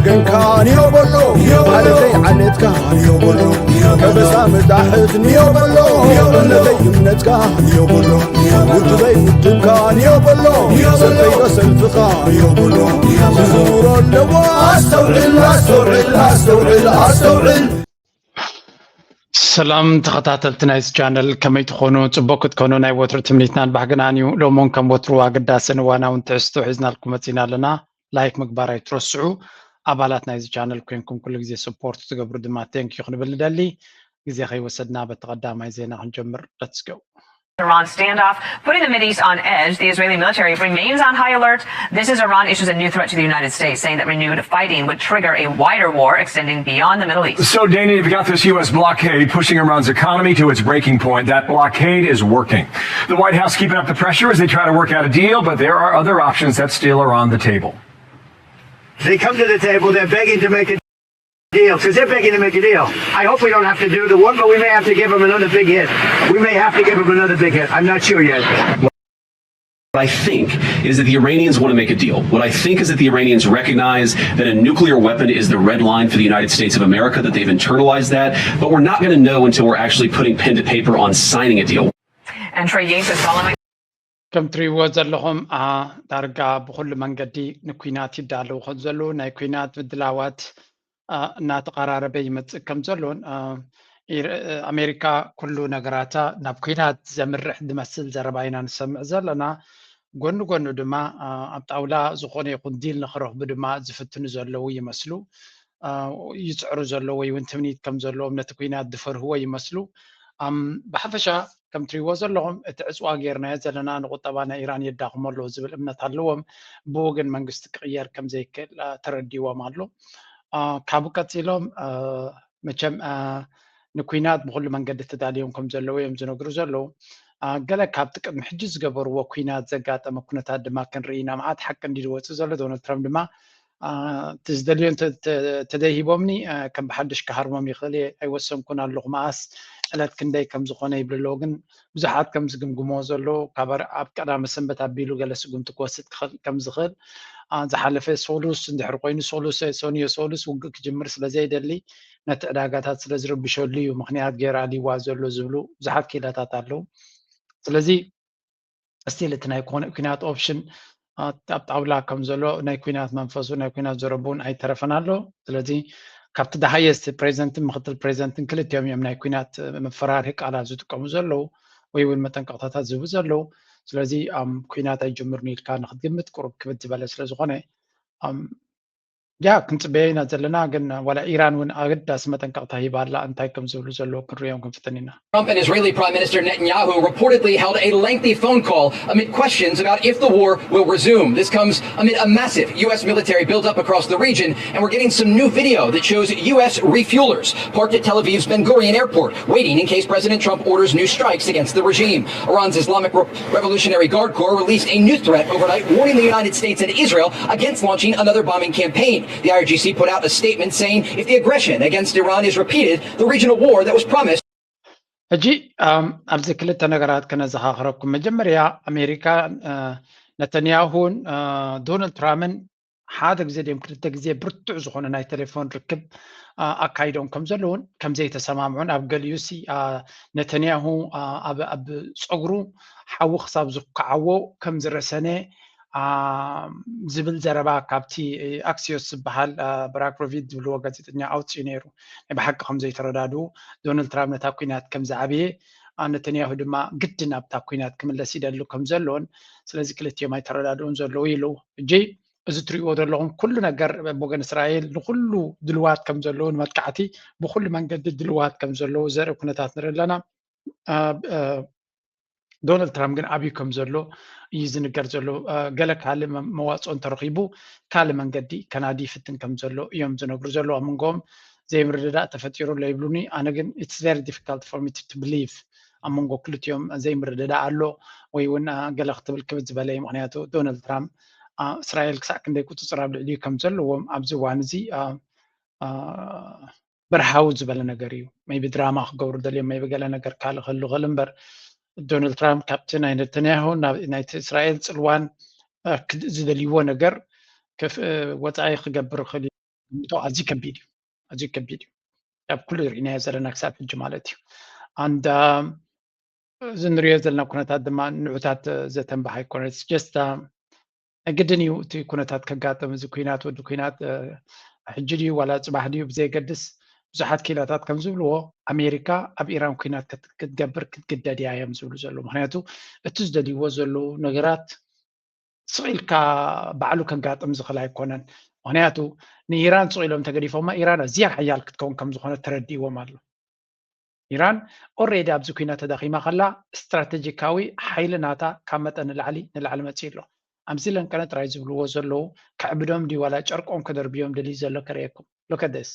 ገንካ ንዮ በሎ፣ ዓለተይ ዓለትካ ንዮ በሎ፣ ከበሳ መጣሕት ንዮ በሎ፣ እምነተይ እምነትካ ንዮ በሎ፣ ውድበይ ውድብካ ንዮ በሎ፣ ሰልፈይ ዶ ሰልፍኻ ንዮ በሎ፣ ዝዝውሮ ኣለዎ። ኣስተውዕል ኣስተውዕል ኣስተውዕል ኣስተውዕል። ሰላም ተኸታተልቲ ናይዚ ቻነል፣ ከመይ ትኾኑ? ጽቡቅ ክትኮኑ ናይ ወትሩ ትምኒትናን ባህግናን እዩ። ሎሚ እውን ከም ወትሩ ኣገዳስን እዋናውን ትሕዝቶ ሒዝናልኩም መጺና ኣለና። ላይክ ምግባር ኣይትረስዑ። ኣባላት ናይዚ ቻነል ኮንኩም ኩሉ ግዜ ሰፖርት ትገብሩ ድማ ቴንክ ዩ ክንብል ንደሊ። ግዜ ከይወሰድና በቲ ቀዳማይ ዜና ክንጀምር። Let's go. Iran standoff, putting the Mideast on edge. The Israeli military remains on high alert. This is Iran issues a new threat to the United States, saying that renewed fighting would trigger a wider war extending beyond the Middle East. So, Dana, you've got this U S blockade pushing Iran's economy to its breaking point. That blockade is working. The White House keeping up the pressure as they try to work out a deal, but there are other options that still are on the table. They come to the table, they're begging to make a deal, because they're begging to make a deal. I hope we don't have to do the one, but we may have to give them another big hit. We may have to give them another big hit. I'm not sure yet. What I think is that the Iranians want to make a deal. What I think is that the Iranians recognize that a nuclear weapon is the red line for the United States of America, that they've internalized that, but we're not going to know until we're actually putting pen to paper on signing a deal. And Trey Yingst is following. ከም ትሪእዎ ዘለኹም ዳርጋ ብኩሉ መንገዲ ንኩናት ይዳለዉ ከም ዘለዉ ናይ ኩናት ምድላዋት እናተቐራረበ ይመፅእ ከም ዘሎን ኣሜሪካ ኩሉ ነገራታ ናብ ኩናት ዘምርሕ ዝመስል ዘረባ ኢና ንሰምዕ ዘለና። ጎኒ ጎኑ ድማ ኣብ ጣውላ ዝኾነ ይኹን ዲል ንክረኽቡ ድማ ዝፍትኑ ዘለዉ ይመስሉ፣ ይፅዕሩ ዘለዉ ወይ እውን ትምኒት ከም ዘለዎም ነቲ ኩናት ዝፈርህዎ ይመስሉ። ብሓፈሻ ከም ትሪእዎ ዘለኹም እቲ ዕፅዋ ጌርናዮ ዘለና ንቁጠባ ናይ ኢራን የዳኽሞ ኣሎ ዝብል እምነት ኣለዎም። ብኡ ግን መንግስቲ ክቕየር ከም ዘይክእል ተረዲዎም ኣሎ። ካብኡ ቀፂሎም መቸም ንኩናት ብኩሉ መንገዲ ተዳልዮም ከም ዘለዉ እዮም ዝነግሩ ዘለዉ። ገለ ካብቲ ቅድሚ ሕጂ ዝገበርዎ ኩናት ዘጋጠመ ኩነታት ድማ ክንርኢ ኢና። መዓት ሓቂ እንዲ ዝወፅእ ዘሎ ዶናልድ ትራምፕ ድማ እቲ ዝደልዮ ተደይሂቦምኒ ከም ብሓድሽ ክሃርሞም ይኽእል እየ ኣይወሰንኩን ኣለኹ። መኣስ ዕለት ክንደይ ከም ዝኾነ ይብል ኣለዉ። ግን ብዙሓት ከም ዝግምግሞ ዘሎ ካብ ኣብ ቀዳመ ሰንበት ኣቢሉ ገለ ስጉምቲ ክወስድ ከም ዝኽእል ዝሓለፈ ሶሉስ እንድሕር ኮይኑ ሶሉስ ሰኑዮ ሶሉስ ውግእ ክጅምር ስለ ዘይደሊ ነቲ ዕዳጋታት ስለ ዝረብሸሉ እዩ ምኽንያት ገይሩ ኣልይዋ ዘሎ ዝብሉ ብዙሓት ክኢላታት ኣለዉ። ስለዚ ስቲል እቲ ናይ ኩናት ኦፕሽን ኣብ ጣውላ ከም ዘሎ ናይ ኩናት መንፈሱ ናይ ኩናት ዘረቡ እውን ኣይተረፈን ኣሎ። ስለዚ ካብቲ the highest ፕሬዚደንትን ምክትል ፕሬዚደንትን ክልቲኦም እዮም ናይ ኩናት መፈራርሂ ቃላት ዝጥቀሙ ዘለዉ ወይ እውን መጠንቀቕታታት ዝህቡ ዘለዉ። ስለዚ ኩናት ኣይጅምርን ኢልካ ንክትግምት ቁሩብ ክብድ ዝበለ ስለ ዝኾነ ያ ክንፅበዮ ኢና ዘለና። ግን ዋላ ኢራን እውን ኣገዳሲ መጠንቀቕታ ሂባ ኣላ። እንታይ ከም ዝብሉ ዘለዉ ክንሪኦም ክንፍትን ኢና። Trump and Israeli Prime Minister Netanyahu reportedly held a lengthy phone call amid questions about if the war will resume. This comes amid a massive U S military buildup across the region, and we're getting some new video that shows U S refuelers parked at Tel Aviv's Ben Gurion airport, waiting in case President Trump orders new strikes against the regime. Iran's Islamic Re- Revolutionary Guard Corps released a new threat overnight, warning the United States and Israel against launching another bombing campaign. The I R G C put out a statement saying if the aggression against Iran is repeated, the regional war that was promised ሕጂ ኣብዚ ክልተ ነገራት ከነዘኻኽረኩም። መጀመርያ ኣሜሪካ ነተንያሁን ዶናልድ ትራምፕን ሓደ ግዜ ድዮም ክልተ ግዜ ብርቱዕ ዝኾነ ናይ ቴሌፎን ርክብ ኣካይዶም ከም ዘለውን ከም ዘይተሰማምዑን ኣብ ገሊኡ ሲ ነተንያሁ ኣብ ፀጉሩ ሓዊ ክሳብ ዝከዓዎ ከም ዝረሰነ ዝብል ዘረባ ካብቲ ኣክሲዮስ ዝበሃል ብራክ ሮቪድ ዝብልዎ ጋዜጠኛ ኣውፅኡ ነይሩ። ናይ ብሓቂ ከም ዘይተረዳድኡ ዶናልድ ትራምፕ ነታ ኩናት ከም ዝዓበየ ነተንያሁ ድማ ግድን ኣብታ ኩናት ክምለስ ይደሊ ከም ዘሎን ስለዚ ክልቲኦም ኣይተረዳድኡን ዘለዉ ኢሉ። ሕጂ እዚ ትሪእዎ ዘለኹም ኩሉ ነገር ብወገን እስራኤል ንኩሉ ድልዋት ከም ዘለዉ ንመጥቃዕቲ ብኩሉ መንገዲ ድልዋት ከም ዘለዉ ዘርኢ ኩነታት ንርኢ ኣለና። ዶናልድ ትራምፕ ግን ኣብዩ ከም ዘሎ እዩ ዝንገር ዘሎ። ገለ ካልእ መዋፅኦ እንተረኺቡ ካልእ መንገዲ ከናዲ ይፍትን ከም ዘሎ እዮም ዝነግሩ ዘለዉ። ኣብ መንጎኦም ዘይምርድዳእ ተፈጢሩ ኣሎ ይብሉኒ። ኣነ ግን it's very difficult for me to believe ኣብ መንጎ ክልቲኦም ዘይምርድዳእ ኣሎ ወይ እውን ገለ ክትብል ክብድ ዝበለ እዩ። ምክንያቱ ዶናልድ ትራምፕ እስራኤል ክሳዕ ክንደይ ቁፅፅር ኣብ ልዕሊኡ ከም ዘለዎም ኣብዚ እዋን እዚ በርሃው ዝበለ ነገር እዩ። maybe ድራማ ክገብሩ ደልዮም maybe ገለ ነገር ካልእ ክህሉ ክእል እምበር ዶናልድ ትራምፕ ካብቲ ናይ ነተንያሁ ናይቲ እስራኤል ፅልዋን ዝደልይዎ ነገር ወፃኢ ክገብር ይኽእል እዩ። ግምቶ ኣዝዩ ከቢድ እዩ፣ ኣዝዩ ከቢድ እዩ። ኣብ ኩሉ ርኢናዮ ዘለና ክሳብ ሕጂ ማለት እዩ። And እዚ ንሪኦ ዘለና ኩነታት ድማ ንዑታት ዘተንባህ ኣይኮነ። Just ግድን እዩ እቲ ኩነታት ከጋጥም፣ እዚ ኩናት ወዲ ኩናት ሕጂ ድዩ ዋላ ፅባሕ ድዩ ብዘየገድስ፣ ብዙሓት ኪላታት ከም ዝብልዎ ኣሜሪካ ኣብ ኢራን ኩናት ክትገብር ክትግደድ እያ እዮም ዝብሉ ዘለዉ። ምክንያቱ እቲ ዝደልይዎ ዘለዉ ነገራት ስቕ ኢልካ ባዕሉ ከጋጥም ዝኽእል ኣይኮነን። ምክንያቱ ንኢራን ስቕ ኢሎም ተገዲፎማ ኢራን ኣዝያ ሓያል ክትከውን ከም ዝኾነ ተረዲእዎም ኣሎ። ኢራን already ኣብዚ ኩናት ተዳኺማ ከላ ስትራቴጂካዊ ሓይሊ ናታ ካብ መጠን ንላዕሊ ንላዕሊ መፅዩ ኣሎ። ኣብዚ ለንቀነ ጥራይ ዝብልዎ ዘለዉ ከዕብዶም ድዩ ዋላ ጨርቆም ከደርብዮም ደልዩ ዘሎ ከርእየኩም። Look at this።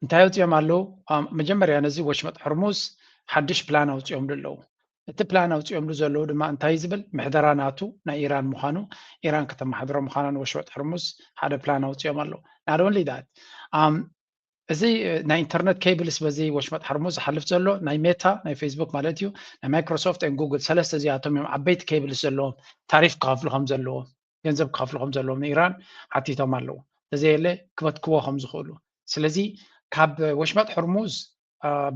እንታይ ኣውፅኦም ኣለዉ? መጀመርያ ነዚ ወሽመጥ ሕርሙዝ ሓድሽ ፕላን ኣውፅኦምሉ ኣለዉ። እቲ ፕላን ኣውፅኦምሉ ዘለዉ ድማ እንታይ ዝብል ምሕደራ ናቱ ናይ ኢራን ምዃኑ፣ ኢራን ከተመሓድሮ ምዃናን ወሽመጥ ሕርሙዝ ሓደ ፕላን ኣውፅኦም ኣለዉ። Not only that፣ እዚ ናይ ኢንተርነት ኬብልስ በዚ ወሽመጥ ሕርሙዝ ዝሓልፍ ዘሎ ናይ ሜታ ናይ ፌስቡክ ማለት እዩ፣ ናይ ማይክሮሶፍት ን ጉግል ሰለስተ እዚኣቶም እዮም ዓበይቲ ኬብልስ ዘለዎም ታሪፍ ክኸፍሉ ከም ዘለዎም ገንዘብ ክኸፍሉ ከም ዘለዎም ንኢራን ሓቲቶም ኣለዉ። ተዘየለ ክበትክዎ ከም ዝኽእሉ። ስለዚ ካብ ወሽመጥ ሕርሙዝ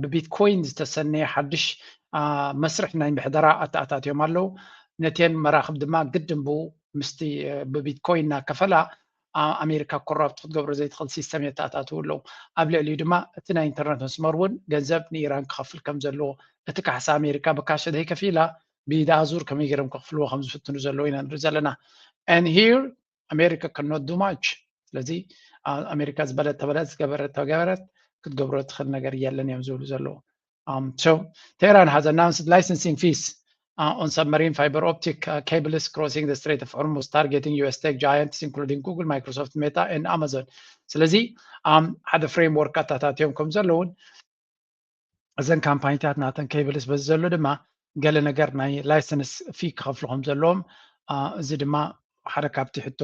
ብቢትኮይን ዝተሰነየ ሓድሽ መስርሕ ናይ ምሕደራ ኣተኣታትዮም ኣለዉ። ነተን መራኽብ ድማ ግድን ብኡ ምስቲ ብቢትኮይን እናከፈላ ኣሜሪካ ኮራፕት ክትገብሮ ዘይትኽእል ሲስተም የተኣታትዉ ኣለዉ። ኣብ ልዕሊኡ ድማ እቲ ናይ ኢንተርነት መስመር እውን ገንዘብ ንኢራን ክኸፍል ከም ዘለዎ፣ እቲ ካሕሳ ኣሜሪካ ብካሽ ዘይከፊላ ብኢዳ ኣዙር ከመይ ገይሮም ከኽፍልዎ ከም ዝፍትኑ ዘለዉ ኢና ንርኢ ዘለና። And here ኣሜሪካ cannot do much። ስለዚ ኣሜሪካ ዝበለት ተበለት ዝገበረት ተገበረት ክትገብሮ ትኽእል ነገር የለን እዮም ዝብሉ ዘለዉ። Um, so Tehran has announced licensing fees uh, on submarine fiber optic uh, cables crossing the Strait of Hormuz, targeting U S tech giants including Google, Microsoft, Meta, and Amazon። ስለዚ ሓደ ፍሬምወርክ ኣታታትዮም ከም ዘለውን እዘን ካምፓኒታት ናተን ኬብልስ በዚ ዘሎ ድማ ገለ ነገር ናይ ላይሰንስ ፊ ክኸፍሉ ከም ዘለዎም፣ እዚ ድማ ሓደ ካብቲ ሕቶ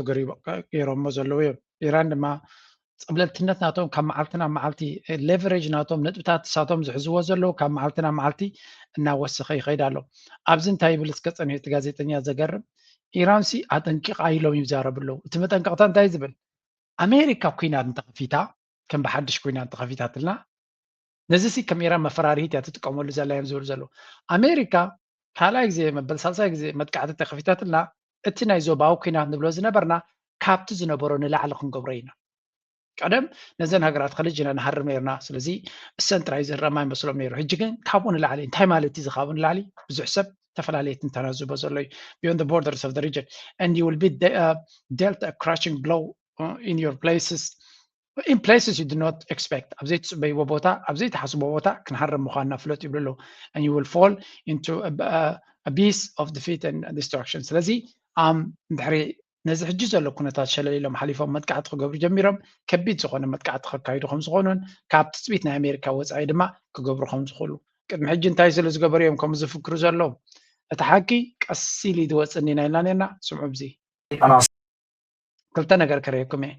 ገይሮሞ ዘለዉ እዮም። ኢራን ድማ ፀብለልትነት ናቶም ካብ መዓልቲ ናብ መዓልቲ፣ ሌቨሬጅ ናቶም፣ ነጥብታት እሳቶም ዝሕዝዎ ዘለዉ ካብ መዓልቲ ናብ መዓልቲ እናወሰኸ ይኸይድ ኣሎ። ኣብዚ እንታይ ይብል እስከ ፀኒሑ እቲ ጋዜጠኛ? ዘገርም፣ ኢራንሲ ኣጠንቂቓ ኢሎም ይዛረቡ ኣለዉ። እቲ መጠንቀቕታ እንታይ ዝብል? ኣሜሪካ ኩናት እንተኸፊታ፣ ከም ብሓድሽ ኩናት እንተኸፊታትልና፣ ነዚ ሲ ከም ኢራን መፈራርሂት እያ ትጥቀመሉ ዘላ እዮም ዝብሉ ዘለዉ። ኣሜሪካ ካልኣይ ግዜ መበል ሳልሳይ ግዜ መጥቃዕቲ ተኸፊታትልና፣ እቲ ናይ ዞባዊ ኩናት ንብሎ ዝነበርና ካብቲ ዝነበሮ ንላዕሊ ክንገብሮ ኢና። ቀደም ነዘን ሃገራት ከልጅ ኢና ንሃርም ነርና። ስለዚ እሰን ጥራይ ዝህረማ ይመስሎም ነይሩ። ሕጂ ግን ካብኡ ንላዕሊ፣ እንታይ ማለት እዩ እዚ ካብኡ ንላዕሊ? ብዙሕ ሰብ ዝተፈላለየ ትንተና ዝህቦ ዘሎ እዩ። Beyond the borders of the region and you will be de- uh, dealt a crushing blow uh, in your places in places you do not expect። ኣብ ዘይትፅበይዎ ቦታ፣ ኣብ ዘይትሓስቦ ቦታ ክንሃርም ምዃንና ፍለጡ ይብሉ ኣለዉ። And you will fall into a, a, a beast of defeat and destruction። ስለዚ ኣም ድሕሪ ነዚ ሕጂ ዘሎ ኩነታት ሸለል ኢሎም ሓሊፎም መጥቃዕቲ ክገብሩ ጀሚሮም፣ ከቢድ ዝኾነ መጥቃዕቲ ከካይዱ ከም ዝኾኑን ካብ ትፅቢት ናይ ኣሜሪካ ወፃኢ ድማ ክገብሩ ከም ዝኽእሉ። ቅድሚ ሕጂ እንታይ ስለ ዝገበሩ እዮም ከምኡ ዝፍክሩ ዘለዉ? እቲ ሓቂ ቀስ ኢሉ እዩ ዝወፅእ፣ እንዲና ኢልና ነርና። ስምዑ፣ ብዚ ክልተ ነገር ከርእየኩም እየ።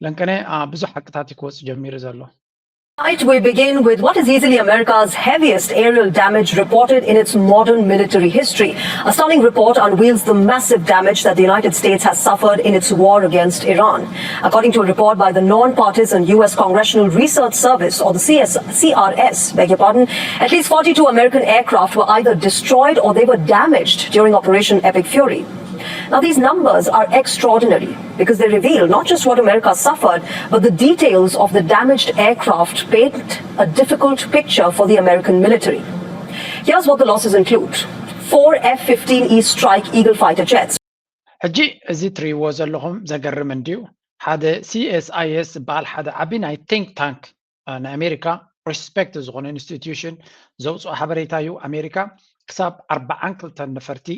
ለንቀነ ብዙሕ ሓቅታት እዩ ክወፅእ ጀሚሩ ዘሎ። Tonight we begin with what is easily America's heaviest aerial damage reported in its modern military history. A stunning report unveils the massive damage that the United States has suffered in its war against Iran. According to a report by the non-partisan U S Congressional Research Service, or the C S, C R S, beg your pardon, at least forty-two American aircraft were either destroyed or they were damaged during Operation Epic Fury. Now, these numbers are extraordinary because they reveal not just what America suffered, but the details of the damaged aircraft paint a difficult picture for the American military. Here's what the losses include: four F fifteen E Strike Eagle fighter jets. ሕጂ እዚ ትርእይዎ ዘለኹም ዘገርም እንድዩ። ሓደ C S I S ዝበሃል ሓደ ዓቢ ናይ ቲንክ ታንክ ናይ ኣሜሪካ ሪስፔክት ዝኾነ ኢንስቲትዩሽን ዘውፅኦ ሓበሬታ እዩ። ኣሜሪካ ክሳብ ኣርባዓን ክልተን ነፈርቲ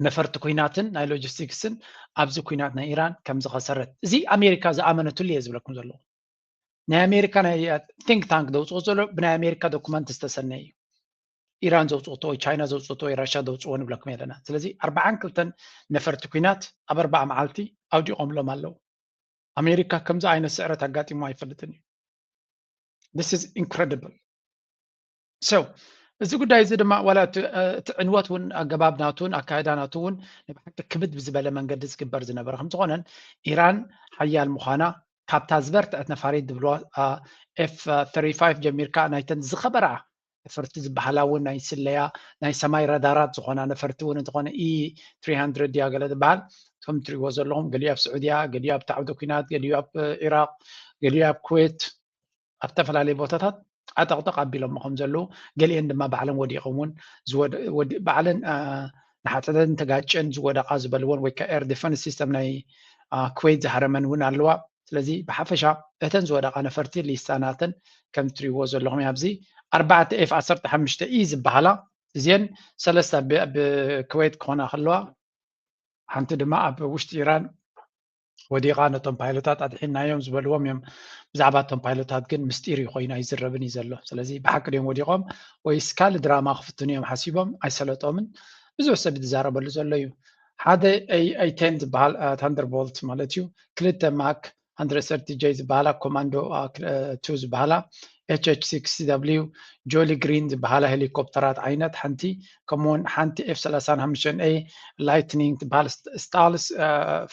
ነፈርቲ ኩናትን ናይ ሎጂስቲክስን ኣብዚ ኩናት ናይ ኢራን ከም ዝኸሰረት፣ እዚ ኣሜሪካ ዝኣመነትሉ እየ ዝብለኩም ዘለኹ። ናይ ኣሜሪካ ናይ ቲንክ ታንክ ዘውፅኦ ዘሎ ብናይ ኣሜሪካ ዶኩመንት ዝተሰነየ እዩ። ኢራን ዘውፅኦቶ ወይ ቻይና ዘውፅኦቶ ወይ ራሻ ዘውፅዎ ንብለኩም ኣለና። ስለዚ ኣርባዓን ክልተን ነፈርቲ ኩናት ኣብ ኣርባዓ መዓልቲ ኣውዲቖምሎም ኣለዉ። ኣሜሪካ ከምዚ ዓይነት ስዕረት ኣጋጢሞ ኣይፈልጥን እዩ። This is incredible። So እዚ ጉዳይ እዚ ድማ ዋላ እቲ ዕንወት እውን ኣገባብ ናቱን ኣካይዳ ናቱ እውን ንብሓቂ ክብድ ብዝበለ መንገዲ ዝግበር ዝነበረ ከምዝኾነን ኢራን ሓያል ምዃና ካብታ ዝበርትዐት ነፋሪት ዝብልዋ ኤፍ ጀሚርካ ናይተን ዝኸበራ ነፈርቲ ዝበሃላ እውን ናይ ስለያ ናይ ሰማይ ረዳራት ዝኾና ነፈርቲ እውን ዝኾነ ኢ ትሪ ሃንድረድ ድያ ገለ ዝበሃል ከም ትሪእዎ ዘለኹም ገሊኡ ኣብ ስዑድያ ገሊኡ ኣብ ታዕውደ ኩናት ገሊኡ ኣብ ኢራቅ ገሊኡ ኣብ ኩዌት ኣብ ዝተፈላለዩ ቦታታት ኣጠቕጠቕ ኣቢሎሞ ከም ዘለዉ ገሊአን ድማ ባዕለን ወዲቖም እውን ባዕለን ንሓተተን ተጋጨን ዝወደቓ ዝበልዎን ወይ ከዓ ኤር ዲፈንስ ሲስተም ናይ ኩዌት ዝሃረመን እውን ኣለዋ። ስለዚ ብሓፈሻ እተን ዝወደቓ ነፈርቲ ሊስታ ናተን ከም ትሪእዎ ዘለኹም ኣብዚ ኣርባዕተ ኤፍ ዓሰርተ ሓሙሽተ ኢ ዝበሃላ እዚአን ሰለስተ ብኩዌት ክኾና ከለዋ ሓንቲ ድማ ኣብ ውሽጢ ኢራን ወዲቓ ነቶም ፓይሎታት ኣድሒናዮም ዝበልዎም እዮም። ብዛዕባ እቶም ፓይሎታት ግን ምስጢር እዩ ኮይኑ ኣይዝረብን እዩ ዘሎ። ስለዚ ብሓቂ ድዮም ወዲቖም ወይስ ካልእ ድራማ ክፍትኑ እዮም ሓሲቦም ኣይሰለጦምን ብዙሕ ሰብ ዝዛረበሉ ዘሎ እዩ። ሓደ ኤ ቴን ዝበሃል ታንደርቦልት ማለት እዩ ክልተ ማክ ሃንድረድ ሰርቲ ጀይ ዝበሃላ ኮማንዶ ቱ ዝበሃላ ኤች ኤች ሲክስ ሲ ደብሊው ጆሊ ግሪን ዝበሃላ ሄሊኮፕተራት ዓይነት ሓንቲ ከምኡውን ሓንቲ ኤፍ ሰላሳን ሓሙሽተን ኤ ላይትኒንግ ትበሃል ስታልስ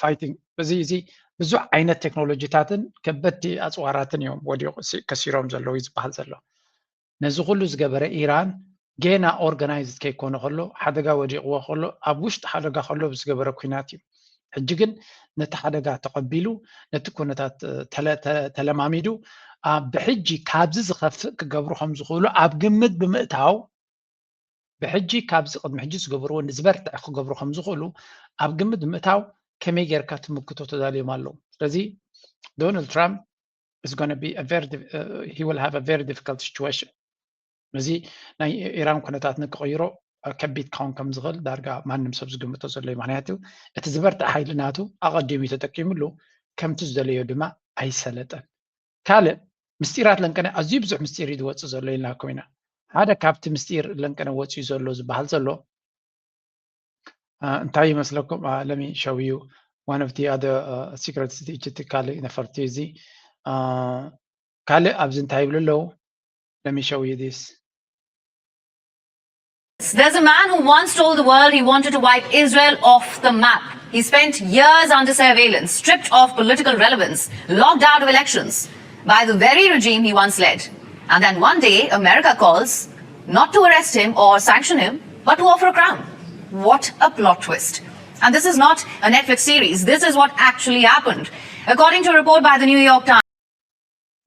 ፋይቲንግ እዚ እዚ ብዙሕ ዓይነት ቴክኖሎጂታትን ከበድቲ ኣፅዋራትን እዮም ወዲቑ ከሲሮም ዘለዉ ዝበሃል ዘሎ። ነዚ ኩሉ ዝገበረ ኢራን ጌና ኦርጋናይዝድ ከይኮነ ከሎ ሓደጋ ወዲቕዎ ከሎ ኣብ ውሽጢ ሓደጋ ከሎ ዝገበረ ኩናት እዩ። ሕጂ ግን ነቲ ሓደጋ ተቐቢሉ ነቲ ኩነታት ተለማሚዱ ብሕጂ ካብዚ ዝኸፍእ ክገብሩ ከም ዝኽእሉ ኣብ ግምት ብምእታው ብሕጂ ካብዚ ቅድሚ ሕጂ ዝገበርዎ ንዝበርትዐ ክገብሩ ከም ዝኽእሉ ኣብ ግምት ብምእታው ከመይ ጌርካ ትምክቶ ተዳልዮም ኣለዉ። ስለዚ ዶናልድ ትራምፕ is going to be a very he will have a very difficult situation። እዚ ናይ ኢራን ኩነታት ንክቕይሮ ከቢድ ክኸውን ከም ዝኽእል ዳርጋ ማንም ሰብ ዝግምቶ ዘሎ እዩ። ምክንያቱ እቲ ዝበርትዐ ሓይሊ ናቱ ኣቐዲሙ ተጠቂምሉ ከምቲ ዝደለዮ ድማ ኣይሰለጠን። ካልእ ምስጢራት ለንቀነ ኣዝዩ ብዙሕ ምስጢር እዩ ዝወፅእ ዘሎ ኢልና ኮይና ሓደ ካብቲ ምስጢር ለንቀነ ወፅዩ ዘሎ ዝበሃል ዘሎ እንታይ ይመስለኩም? Let me show you one of the other secrets። እቲ ካልእ ነፈርቲ እዚ ካልእ ኣብዚ እንታይ ይብሉ ኣለዉ? Let me show you this. There's a man who once told the world he wanted to wipe Israel off the map. He spent years under surveillance, stripped of political relevance, locked out of elections by the very regime he once led. And then one day, America calls, not to arrest him or sanction him, but to offer a crown. What a plot twist. And this is not a Netflix series. This is what actually happened. According to a report by the New York Times,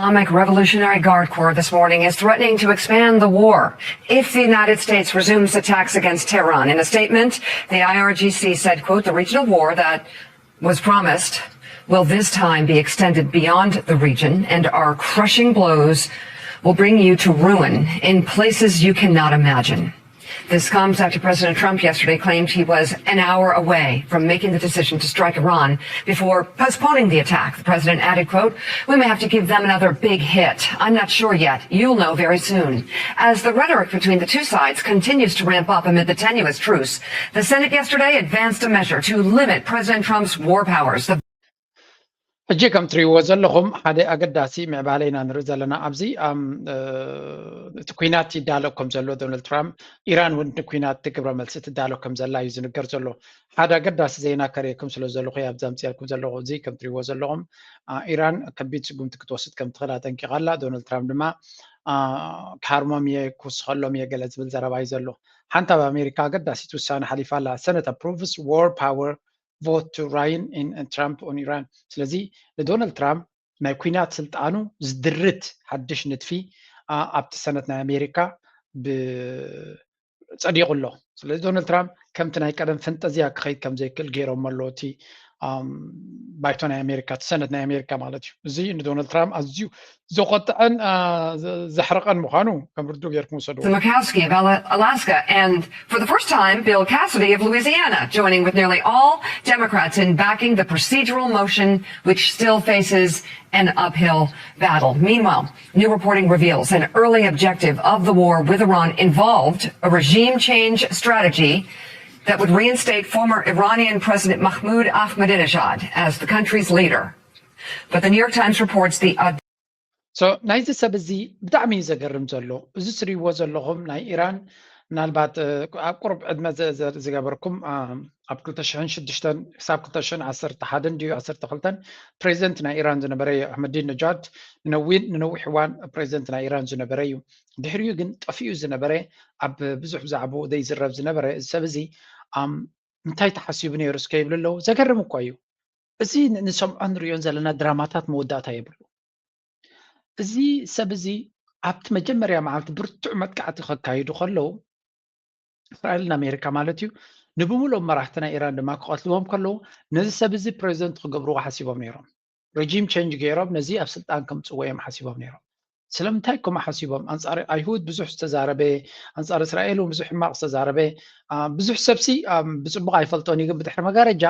Islamic Revolutionary Guard Corps this morning is threatening to expand the war if the United States resumes attacks against Tehran. In a statement, the I R G C said, quote, the regional war that was promised will this time be extended beyond the region, and our crushing blows will bring you to ruin in places you cannot imagine. This comes after President Trump yesterday claimed he was an hour away from making the decision to strike Iran before postponing the attack. The president added, quote, we may have to give them another big hit. I'm not sure yet. You'll know very soon. As the rhetoric between the two sides continues to ramp up amid the tenuous truce, the Senate yesterday advanced a measure to limit President Trump's war powers. The ሕጂ ከም ትሪእዎ ዘለኹም ሓደ ኣገዳሲ ምዕባለ ኢና ንርኢ ዘለና ኣብዚ እቲ ኩናት ይዳሎ ከም ዘሎ ዶናልድ ትራምፕ ኢራን እውን ንኩናት ግብረ መልሲ ትዳሎ ከም ዘላ እዩ ዝንገር ዘሎ ሓደ ኣገዳሲ ዜና ከርእየኩም ስለ ዘለኹ ኣብዚ ኣምፅኣልኩም ዘለኹ እዚ ከም ትሪእዎ ዘለኹም ኢራን ከቢድ ስጉምቲ ክትወስድ ከም ትኽእል ኣጠንቂቓ ኣላ ዶናልድ ትራምፕ ድማ ክሃርሞም እየ ክውስኸሎም እየ ገለ ዝብል ዘረባ እዩ ዘሎ ሓንቲ ኣብ ኣሜሪካ ኣገዳሲት ውሳነ ሓሊፋ ኣላ Senate approves war power vote to rein in Trump on Iran ስለዚ ንዶናልድ ትራምፕ ናይ ኩናት ስልጣኑ ዝድርት ሓድሽ ንድፊ ኣብቲ ሰነት ናይ ኣሜሪካ ጸዲቑ ኣሎ ስለዚ ዶናልድ ትራምፕ ከምቲ ናይ ቀደም ፈንጠዝያ ክኸይድ ከም ዘይክእል ገይሮም ኣሎ እቲ ባይቶ ናይ ኣሜሪካ እቲ ሰነት ናይ ኣሜሪካ ማለት እዩ እዚ ንዶናልድ ትራምፕ ኣዝዩ ዘቆጥዐን ዘሕረቐን ምዃኑ ከም ርዱእ ጌርኩም ውሰድዎ Murkowski of Alaska and for the first time Bill Cassidy of Louisiana joining with nearly all Democrats in backing the procedural motion which still faces an uphill battle. Meanwhile, new reporting reveals an early objective of the war with Iran involved a regime change strategy that would reinstate former Iranian President Mahmoud Ahmadinejad as the country's leader. But the New York Times reports the so ናይዚ ሰብ እዚ ብጣዕሚ እዩ ዘገርም ዘሎ። እዚ ትሪእዎ ዘለኹም ናይ ኢራን ምናልባት ኣብ ቁሩብ ዕድመ ዝገበርኩም ኣብ ክልተ ሽሕን ሽዱሽተን ክሳብ ክልተ ሽሕን ዓሰርተ ሓደን ድዩ ዓሰርተ ክልተን ፕሬዚደንት ናይ ኢራን ዝነበረ እዩ ኣሕመዲን ነጃድ። ንነዊን ንነዊሕ እዋን ፕሬዚደንት ናይ ኢራን ዝነበረ እዩ። ድሕሪኡ ግን ጠፊኡ ዝነበረ ኣብ ብዙሕ ብዛዕባኡ ዘይዝረብ ዝነበረ እዚ ሰብ እዚ እንታይ ተሓሲቡ ነይሩ እስከ ይብሉ ኣለዉ። ዘገርም እኮ እዩ። እዚ ንሰምዖ ንሪኦን ዘለና ድራማታት መወዳእታ የብሉ። እዚ ሰብ እዚ ኣብቲ መጀመርያ መዓልቲ ብርቱዕ መጥቃዕቲ ከካይዱ ከለዉ እስራኤልን ኣሜሪካ ማለት እዩ ንብምሉኦም መራሕቲ ናይ ኢራን ድማ ክቐትልዎም ከለዉ ነዚ ሰብ እዚ ፕሬዚደንት ክገብርዎ ሓሲቦም ነይሮም። ሬጂም ቸንጅ ገይሮም ነዚ ኣብ ስልጣን ከምፅዎ እዮም ሓሲቦም ነይሮም። ስለምንታይ ከምኡ ሓሲቦም? ኣንፃር ኣይሁድ ብዙሕ ዝተዛረበ፣ ኣንፃር እስራኤል እውን ብዙሕ ሕማቕ ዝተዛረበ ብዙሕ ሰብሲ ብፅቡቕ ኣይፈልጦን እዩ፣ ግን ብድሕሪ መጋረጃ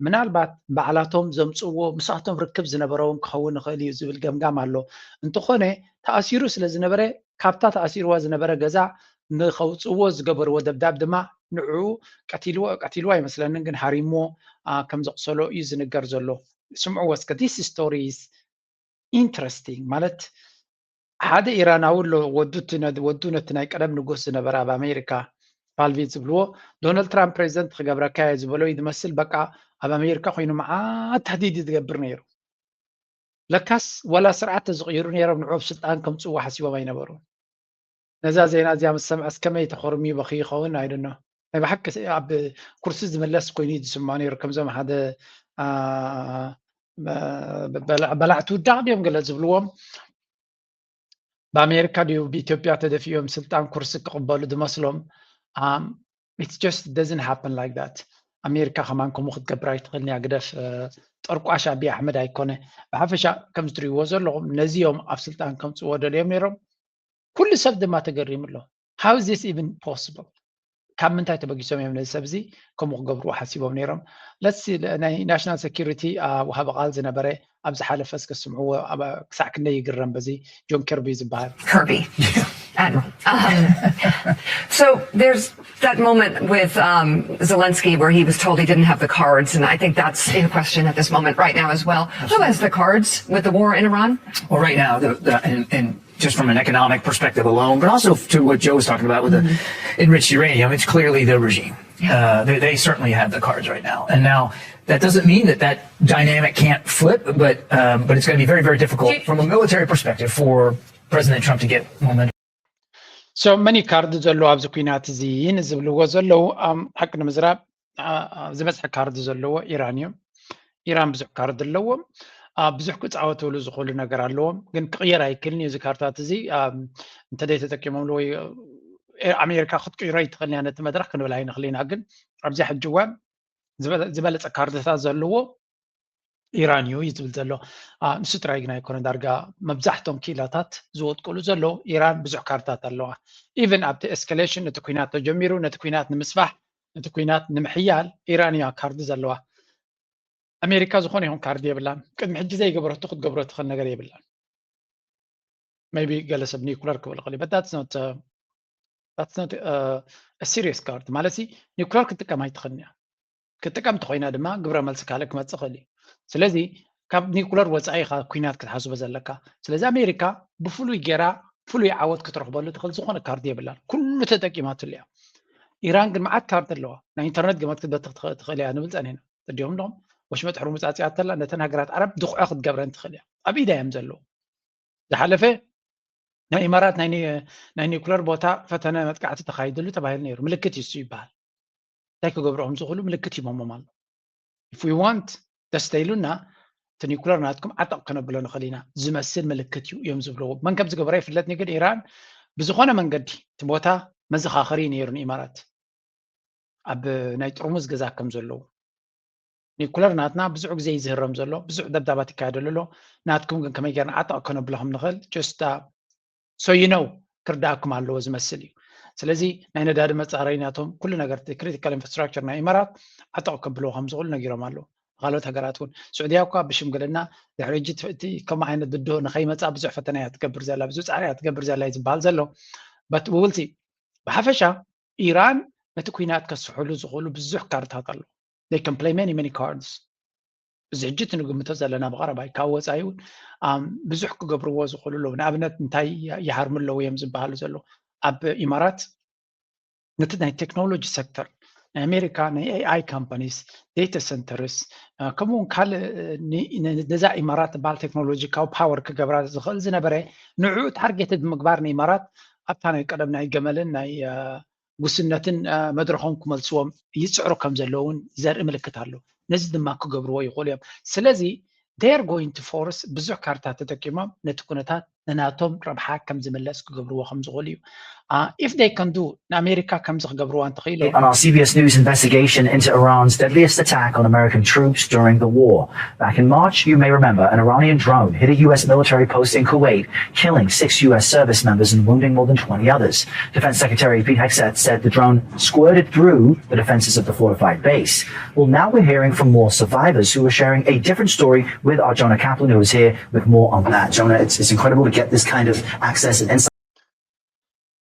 ምናልባት ባዕላቶም ዘምፅዎ ምስኣቶም ርክብ ዝነበረውን ክኸውን ይኽእል እዩ ዝብል ገምጋም ኣሎ። እንተኾነ ተኣሲሩ ስለ ዝነበረ ካብታ ተኣሲርዋ ዝነበረ ገዛ ንኸውፅዎ ዝገበርዎ ደብዳብ ድማ ንዕኡ ቀቲልዎ ቀቲልዎ ኣይመስለንን፣ ግን ሃሪምዎ ከም ዘቕሰሎ እዩ ዝንገር ዘሎ። ስምዕዎ እስከ this story is interesting። ማለት ሓደ ኢራናዊ ኣሎ ወዱ ነቲ ናይ ቀደም ንጉስ ዝነበረ ኣብ ኣሜሪካ ፓልቪ ዝብልዎ ዶናልድ ትራምፕ ፕሬዚደንት ክገብረካ እየ ዝበሎ እዩ ዝመስል። በቃ ኣብ ኣሜሪካ ኮይኑ መዓት ተህዲድ ዝገብር ነይሩ። ለካስ ዋላ ስርዓት ተዝቕይሩ ነይሮም ንዑ ኣብ ስልጣን ከምፅዎ ሓሲቦም ኣይነበሩ። ነዛ ዜና እዚኣ ምስ ሰምዐስ ከመይ ተኾርምዩ በኺ ይኸውን ኣይደኖ። ናይ ብሓቂ ኣብ ኩርሲ ዝምለስ ኮይኑ እዩ ዝስምዖ ነይሩ ከምዞም ሓደ በላዕቲ ውዳቕ ድዮም ገለ ዝብልዎም ብኣሜሪካ ድዩ ብኢትዮጵያ ተደፊኦም ስልጣን ኩርሲ ክቕበሉ ዝመስሎም። It just doesn't happen like that። ኣሜሪካ ከማን ከምኡ ክትገብር ኣይትኽእልን እያ። ግደፍ ጠርቋሽ ኣቢ ኣሕመድ ኣይኮነ። ብሓፈሻ ከም ዝትሪእዎ ዘለኹም ነዚኦም ኣብ ስልጣን ከምፅዎ ደልዮም ነይሮም። ኩሉ ሰብ ድማ ተገሪሙ ኣሎ። How is this even possible? ካብ ምንታይ ተበጊሶም እዮም ነዚ ሰብ እዚ ከምኡ ክገብርዎ ሓሲቦም ነይሮም? ለሲ ናይ ናሽናል ሴኪሪቲ ወሃቢ ቃል ዝነበረ ኣብ ዝሓለፈ እስከ ስምዕዎ ክሳዕ ክንደይ ይግረም በዚ ጆን ከርቢ ዝበሃል Kirby. Admiral. Um, so there's that moment with um, Zelensky where he was told he didn't have the cards, and I think that's in question at this moment right now as well. Who has the cards with the war in Iran? Well, right now, the, the, and, and just from an economic perspective alone, but also to what Joe was talking about with the enriched uranium, it's clearly the regime. Uh, they, they certainly have the cards right now. And now that doesn't mean that that dynamic can't flip, but um, but it's going to be very, very difficult from a military perspective for President Trump to get momentum. So many ካርድ ዘለዎ ኣብዚ ኩናት እዚ ንዝብልዎ ዘለዉ ሓቂ ንምዝራብ ዝበዝሐ ካርድ ዘለዎ ኢራን እዩ። ኢራን ብዙሕ ካርድ ኣለዎም። ብዙሕ ክፃወትሉ ዝኽእሉ ነገር ኣለዎም፣ ግን ክቕየር ኣይክልን እዩ። እዚ ካርታት እዚ እንተደይ ተጠቂሞምሉ ወይ ኣሜሪካ ክትቅይሮ ይትኽእል እያ ነቲ መድረክ ክንብል ኣይንኽእል ኢና። ግን ኣብዚ ሕጂ እዋን ዝበለፀ ካርድታት ዘለዎ ኢራን እዩ እዩ ዝብል ዘሎ። ንሱ ጥራይ ግን ኣይኮነ፣ ዳርጋ መብዛሕቶም ክኢላታት ዝወጥቀሉ ዘለዉ ኢራን ብዙሕ ካርድታት ኣለዋ። ኢቨን ኣብቲ ኤስካሌሽን እቲ ኩናት ተጀሚሩ ነቲ ኩናት ንምስፋሕ ነቲ ኩናት ንምሕያል ኢራን እያ ካርዲ ዘለዋ። ኣሜሪካ ዝኾነ ይኹን ካርዲ የብላን። ቅድሚ ሕጂ ዘይገበረቶ ክትገብሮ ትኽእል ነገር የብላን። maybe ገለ ሰብ ኒኩለር ክብል ይኽእል እዩ፣ but that's not serious card። ማለት ሲ ኒኩለር ክትጥቀም ኣይትኽእልን እያ። ክትጥቀም እንተኾይና ድማ ግብረ መልሲ ካልእ ክመፅእ ይኽእል እዩ። ስለዚ ካብ ኒኩለር ወፃኢ ኢኻ ኩናት ክትሓስቦ ዘለካ። ስለዚ ኣሜሪካ ብፍሉይ ጌራ ፍሉይ ዓወት ክትረኽበሉ ትኽእል ዝኾነ ካርዲ የብላን። ኩሉ ተጠቂማትሉ እያ። ኢራን ግን መዓት ካርዲ ኣለዋ። ናይ ኢንተርነት ገመት ክትበትኽ ትኽእል እያ ንብል ፀኒሕና። ተዲኦም ዶም ወሽመጥ ሕርሙዝ ኣፅያተላ ነተን ሃገራት ዓረብ ድኹዐ ክትገብረን ትኽእል እያ። ኣብ ኢዳ እዮም ዘለዉ። ዝሓለፈ ናይ ኢማራት ናይ ኒኩለር ቦታ ፈተነ መጥቃዕቲ ተኻይድሉ ተባሂሉ ነይሩ። ምልክት ይሱ ይበሃል። እንታይ ክገብርኦም ዝኽእሉ ምልክት ሂቦሞም ኣሎ። If we want ደስ ተኢሉና እቲ ኒኩለር ናትኩም ዓጠቕ ከነብሎ ንኽእል ኢና ዝመስል ምልክት እዩ እዮም ዝብልዎ። መን ከም ዝገበረ ይፍለጥኒ፣ ግን ኢራን ብዝኾነ መንገዲ እቲ ቦታ መዘኻኸሪ ነይሩ ንኢማራት ኣብ ናይ ጥርሙዝ ገዛ ከም ዘለዉ። ኒኩለር ናትና ብዙሕ ግዜ ይዝህረም ዘሎ፣ ብዙሕ ደብዳባት ይካየደሉ ኣሎ። ናትኩም ግን ከመይ ጌርና ዓጠቕ ከነብሎ ከም ንኽእል just so you know ክርዳእኩም ኣለዎ ዝመስል እዩ። ስለዚ ናይ ነዳዲ መፃረይ ናቶም ኩሉ ነገር critical infrastructure ናይ ኢማራት ዓጠቕ ከብልዎ ከም ዝኽእሉ ነጊሮም ኣለዉ። ካልኦት ሃገራት እውን ስዑድያ እኳ ብሽምግልና ድሕሪ ሕጂ እቲ ከምኡ ዓይነት ብድሆ ንኸይመፃ ብዙሕ ፈተና እያ ትገብር ዘላ፣ ብዙሕ ፃዕሪ እያ ትገብር ዘላ እዩ ዝበሃል ዘሎ። But we will see። ብሓፈሻ ኢራን ነቲ ኩናት ከስሕሉ ዝኽእሉ ብዙሕ ካርድታት ኣለዉ። They can play many many cards። እዚ ሕጂ እቲ ንግምቶ ዘለና ብቐረባይ ካብ ወፃኢ እውን ብዙሕ ክገብርዎ ዝኽእሉ ኣለዉ። ንኣብነት እንታይ ይሃርሙ ኣለዉ እዮም ዝበሃሉ ዘለዉ? ኣብ ኢማራት ነቲ ናይ ቴክኖሎጂ ሴክተር ናይ ኣሜሪካ ናይ ኤኣይ ካምፓኒስ፣ ዴታ ሰንተርስ፣ ከምኡውን ካልእ ነዛ ኢማራት ትበሃል ቴክኖሎጂካዊ ፓወር ክገብራ ዝኽእል ዝነበረ ንዕኡ ታርጌትድ ምግባር ንኢማራት ኣብታ ናይ ቀደም ናይ ገመልን ናይ ጉስነትን መድረኾም ክመልስዎም ይፅዕሩ ከም ዘለውን ዘርኢ ምልክት ኣሎ። ነዚ ድማ ክገብርዎ ይኽእሉ እዮም። ስለዚ they're going to force ብዙሕ ካርታ ተጠቂሞም ነቲ ኩነታት ንናቶም ረብሓ ከም ዝምለስ ክገብርዎ ከም ዝኽእሉ እዩ። If they can do ንኣሜሪካ ከምዚ ክገብርዋ እንተኽኢሎም On our C B S News investigation into Iran's deadliest attack on American troops during the war. Back in March, you may remember an Iranian drone hit a U S military post in Kuwait, killing six U S service members and wounding more than twenty others. Defense Secretary Pete Hegseth said the drone squirted through the defenses of the fortified base. Well, now we're hearing from more survivors who are sharing a different story with our Jonah Kaplan, who is here with more on that. Jonah, it's, it's incredible to get this kind of access and insight.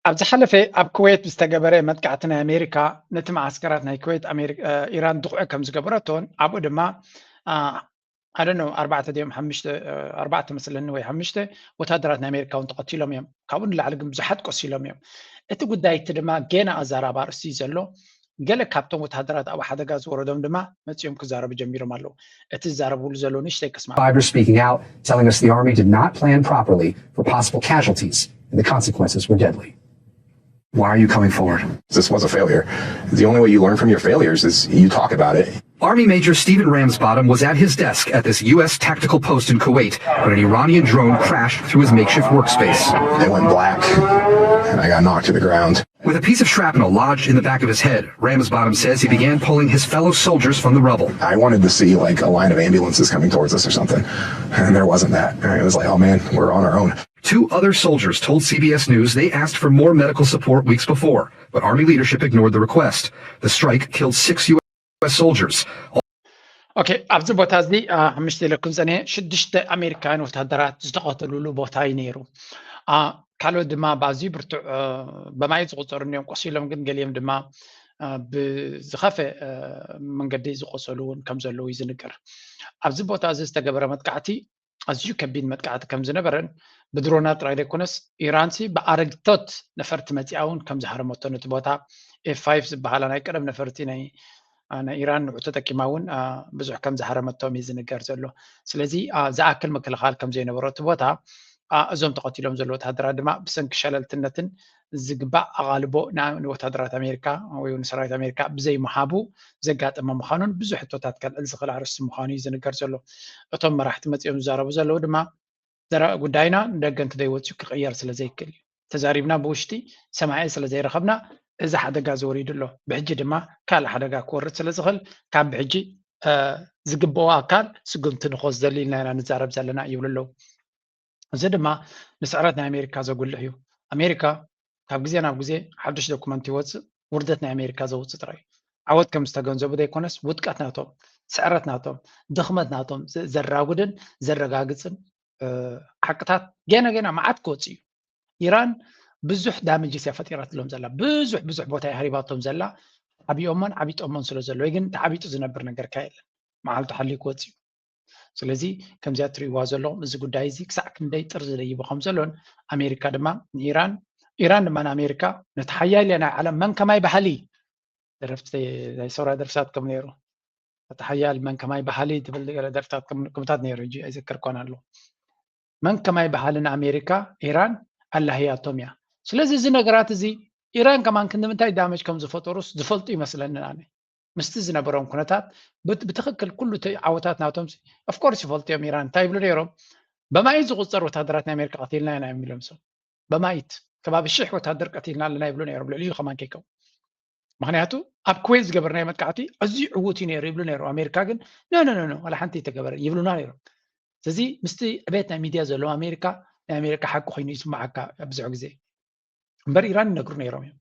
ኣብ ዝሓለፈ ኣብ ኩዌት ዝተገበረ መጥቃዕቲ ናይ ኣሜሪካ ነቲ መዓስከራት ናይ ኩዌት ኢራን ድቑዕ ከም ዝገበረቶን ኣብኡ ድማ ኣደኖ ኣርባዕተ ድዮም ሓሙሽተ ኣርባዕተ መስለኒ ወይ ሓሙሽተ ወታደራት ናይ ኣሜሪካ እውን ተቐቲሎም እዮም። ካብኡ ንላዕሊ ግን ብዙሓት ቆሲሎም እዮም። እቲ ጉዳይ እቲ ድማ ገና ኣዛራቢ ኣርእስቲ እዩ ዘሎ። ገለ ካብቶም ወታደራት ኣብ ሓደጋ ዝወረዶም ድማ መፂኦም ክዛረቡ ጀሚሮም ኣለዉ። እቲ ዝዛረብሉ ዘለዉ ንእሽተይ ክስማዕ። Survivors speaking out, telling us the Army did not plan properly for possible casualties and the consequences were deadly. Why are you coming forward? This was a failure. The only way you learn from your failures is you talk about it. Army Major Stephen Ramsbottom was at his desk at this U S tactical post in Kuwait when an Iranian drone crashed through his makeshift workspace. It went black, and I got knocked to the ground. With a piece of shrapnel lodged in the back of his head, Ramsbottom says he began pulling his fellow soldiers from the rubble. I wanted to see like a line of ambulances coming towards us or something, and there wasn't that. And it was like, oh man, we're on our own. Two other soldiers told C B S News they asked for more medical support weeks before, but Army leadership ignored the request. The strike killed six U S soldiers. ኦኬ፣ ኣብዚ ቦታ እዚ ሓሙሽተ ኢለኩም ጸኒሐ ሽዱሽተ ኣሜሪካውያን ወታደራት ዝተቐተሉሉ ቦታ እዩ ነይሩ። ካልኦት ድማ ብኣዝዩ ብርቱዕ በማይት ዝቑጸሩ እዮም ቆሲሎም፣ ግን ገሊኦም ድማ ብዝኸፈ መንገዲ ዝቆሰሉ እውን ከም ዘለዉ እዩ ዝንገር። ኣብዚ ቦታ እዚ ዝተገበረ መጥቃዕቲ ኣዝዩ ከቢድ መጥቃዕቲ ከም ዝነበረን ብድሮናት ጥራይ ዘይኮነስ ኢራንሲ ብኣረግቶት ነፈርቲ መፂኣ እውን ከም ዝሃረመቶ ነቲ ቦታ ኤፍ ፋይቭ ዝበሃላ ናይ ቀደም ነፈርቲ ናይ ኢራን ንዑ ተጠቂማ እውን ብዙሕ ከም ዝሃረመቶም እዩ ዝንገር ዘሎ። ስለዚ ዝኣክል ምክልኻል ከም ዘይነበሮ እቲ ቦታ እዞም ተቐቲሎም ዘሎ ወታደራት ድማ ብሰንኪ ሸለልትነትን ዝግባእ ኣቓልቦ ንወታደራት ኣሜሪካ ወይ ንሰራዊት ኣሜሪካ ብዘይምሃቡ ዘጋጠመ ምዃኑን ብዙሕ ሕቶታት ከልዕል ዝኽእል ኣርእስቲ ምዃኑ እዩ ዝንገር ዘሎ። እቶም መራሕቲ መፂኦም ዝዛረቡ ዘለዉ ድማ ዘረ ጉዳይና ንደገ እንተዘይወፅኡ ክቕየር ስለ ዘይክእል እዩ። ተዛሪብና ብውሽጢ ሰማዒ ስለ ዘይረኸብና እዚ ሓደጋ ዝወሪዱ ኣሎ። ብሕጂ ድማ ካልእ ሓደጋ ክወርድ ስለ ዝኽእል ካብ ብሕጂ ዝግብኦ ኣካል ስጉምቲ ንኽወስደሉ ኢልና ኢና ንዛረብ ዘለና ይብሉ ኣለዉ። እዚ ድማ ንስዕረት ናይ ኣሜሪካ ዘጉልሕ እዩ። ኣሜሪካ ካብ ግዜ ናብ ግዜ ሓዱሽ ዶኩመንት ይወፅእ፣ ውርደት ናይ ኣሜሪካ ዘውፅእ ጥራይ እዩ። ዓወት ከም ዝተገንዘቡ ዘይኮነስ ውድቀት ናቶም፣ ስዕረት ናቶም፣ ድኽመት ናቶም ዘራጉድን ዘረጋግፅን ሓቅታት ገና ገና መዓት ክወፅእ እዩ። ኢራን ብዙሕ ዳሜጅስ እያ ፈጢራትሎም ዘላ፣ ብዙሕ ብዙሕ ቦታ እያ ሃሪባቶም ዘላ። ዓቢኦሞን ዓቢጦሞን ስለ ዘሎ፣ ወይ ግን ተዓቢጡ ዝነብር ነገር ከ የለን። መዓልቱ ሓልዩ ክወፅእ እዩ። ስለዚ ከምዚኣ ትርእይዋ ዘለኹም እዚ ጉዳይ እዚ ክሳዕ ክንደይ ጥርዚ ደይቡ ከም ዘሎን ኣሜሪካ ድማ ንኢራን ኢራን ድማ ንኣሜሪካ ነቲ ሓያል እያ ናይ ዓለም መን ከማይ ባህሊ ደረፍቲ ናይ ሰውራ ደርፍታት ከም ነይሩ እቲ ሓያል መን ከማይ ባህሊ ትብል ገለ ደርፍታት ክምታት ነይሩ እንጂ ኣይዘክር ኮን ኣሎ መን ከማይ ባህሊ ንኣሜሪካ ኢራን ኣላህያቶም እያ ስለዚ እዚ ነገራት እዚ ኢራን ከማን ክንዲ ምንታይ ዳመጅ ከም ዝፈጠሩስ ዝፈልጡ ይመስለኒ ኣነ ምስቲ ዝነበሮም ኩነታት ብትኽክል ኩሉ እቲ ዓወታት ናቶም ኦፍኮርስ ይፈልጡ እዮም ኢራን እንታይ ይብሉ ነይሮም በማይት ዝቁፀር ወታደራት ናይ ኣሜሪካ ቀቲልና ኢና እዮም ኢሎም ሰው በማይት ከባቢ ሽሕ ወታደር ቀቲልና ኣለና ይብሉ ነይሮም ልዕሊኡ ከማን ከይከው ምክንያቱ ኣብ ኩዌት ዝገበርናዮ መጥቃዕቲ ኣዝዩ ዕዉት እዩ ነይሩ ይብሉ ነይሮም ኣሜሪካ ግን ኖ ኖ ኖ ዋላ ሓንቲ ይተገበረ ይብሉና ነይሮም ስለዚ ምስቲ ዕቤት ናይ ሚድያ ዘለዎ ኣሜሪካ ናይ ኣሜሪካ ሓቂ ኮይኑ ይስማዓካ ብዙሕ ግዜ እምበር ኢራን ይነግሩ ነይሮም እዮም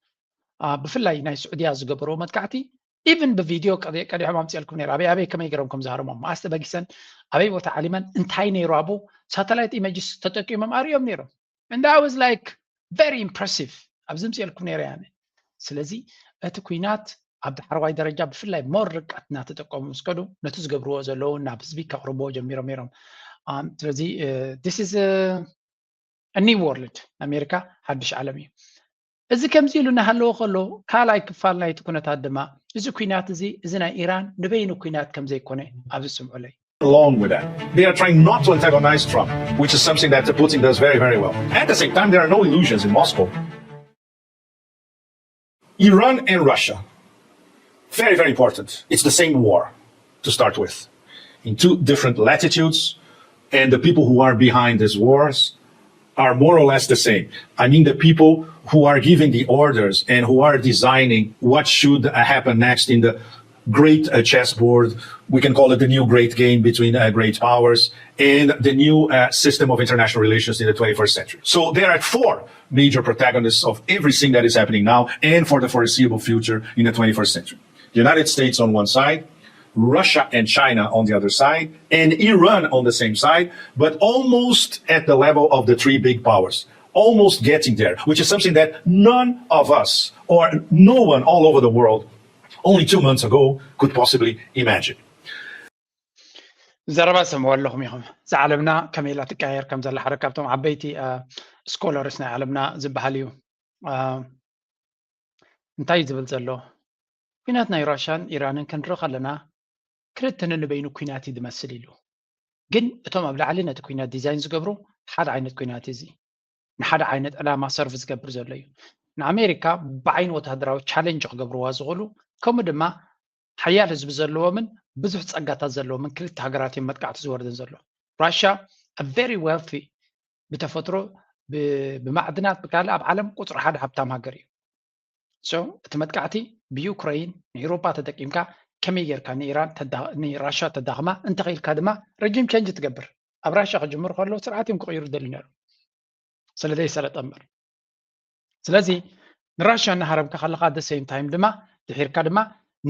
ብፍላይ ናይ ስዑድያ ዝገበርዎ መጥቃዕቲ ኢቭን ብቪድዮ ቀዲሖም ኣምፅኤልኩም ነይሩ ኣበይ ኣበይ ከመይ ገይሮም ከም ዝሃረሞም መዓስ ተበጊሰን ኣበይ ቦታ ዓሊመን እንታይ ነይሩ ኣብኡ ሳተላይት ኢመጅስ ተጠቂሞም ኣርእዮም ነይሮም and I was like very impressive ኣብዚ ምፅኤልኩም ነይረ ያነ ስለዚ እቲ ኩናት ኣብ ዳሕረዋይ ደረጃ ብፍላይ more ርቀት እናተጠቀሙ ምስ ከዱ ነቲ ዝገብርዎ ዘለዉ ናብ ህዝቢ ከቕርብዎ ጀሚሮም ነይሮም። ስለዚ this is a new world ኣሜሪካ ሓድሽ ዓለም እዩ። እዚ ከምዚ ኢሉ እናሃለወ ከሎ ካልኣይ ክፋል ናይቲ ኩነታት ድማ እዚ ኩናት እዚ እዚ ናይ ኢራን ንበይኑ ኩናት ከም ዘይኮነ ኣብዚ ስምዑለይ። along with that. They are trying not to antagonize Trump, which is something that Putin does very, very well. At the same time, there are no illusions in Moscow. Iran and Russia, very, very important. It's the same war to start with, in two different latitudes, and the people who are behind these wars are more or less the same. I mean, the people who are giving the orders and who are designing what should uh, happen next in the great uh, chessboard. We can call it the new great game between uh, great powers and the new uh, system of international relations in the twenty-first century. So there are four major protagonists of everything that is happening now and for the foreseeable future in the twenty-first century. The United States on one side, Russia and China on the other side, and Iran on the same side, but almost at the level of the three big powers, almost getting there, which is something that none of us or no one all over the world only two months ago could possibly imagine. ዘረባ ሰምዑ ኣለኹም ኢኹም። እዛ ዓለምና ከመይ ኢላ ትቀያየር ከም ዘላ ሓደ ካብቶም ዓበይቲ ስኮለርስ ናይ ዓለምና ዝበሃል እዩ። እንታይ እዩ ዝብል ዘሎ? ኩናት ናይ ራሻን ኢራንን ክንርኢ ከለና ክልተ ነንበይኑ ኩናት እዩ ዝመስል ኢሉ። ግን እቶም ኣብ ላዕሊ ነቲ ኩናት ዲዛይን ዝገብሩ ሓደ ዓይነት ኩናት እዚ ንሓደ ዓይነት ዕላማ ሰርቭ ዝገብር ዘሎ እዩ። ንኣሜሪካ ብዓይኒ ወታደራዊ ቻሌንጅ ክገብርዋ ዝኽእሉ ከምኡ ድማ ሓያል ህዝቢ ዘለዎምን ብዙሕ ጸጋታት ዘለዎምን ክልተ ሃገራት እዮም መጥቃዕቲ ዝወርደን ዘሎ። ራሻ very wealthy ብተፈጥሮ ብማዕድናት ብካልእ ኣብ ዓለም ቁፅሪ ሓደ ሃብታም ሃገር እዩ። So እቲ መጥቃዕቲ ብዩክረይን ንኤውሮጳ ተጠቂምካ ከመይ ጌርካ ንኢራን ንራሻ ተዳኽማ እንተኽኢልካ ድማ ረጂም ቸንጅ ትገብር። ኣብ ራሻ ክጅምሩ ከለዉ ስርዓት እዮም ክቕይሩ ደልዩ ነይሩ ስለ ዘይሰለጠ እምበር። ስለዚ ንራሻ እናሃረምካ ከለኻ the same time ድማ ድሒርካ ድማ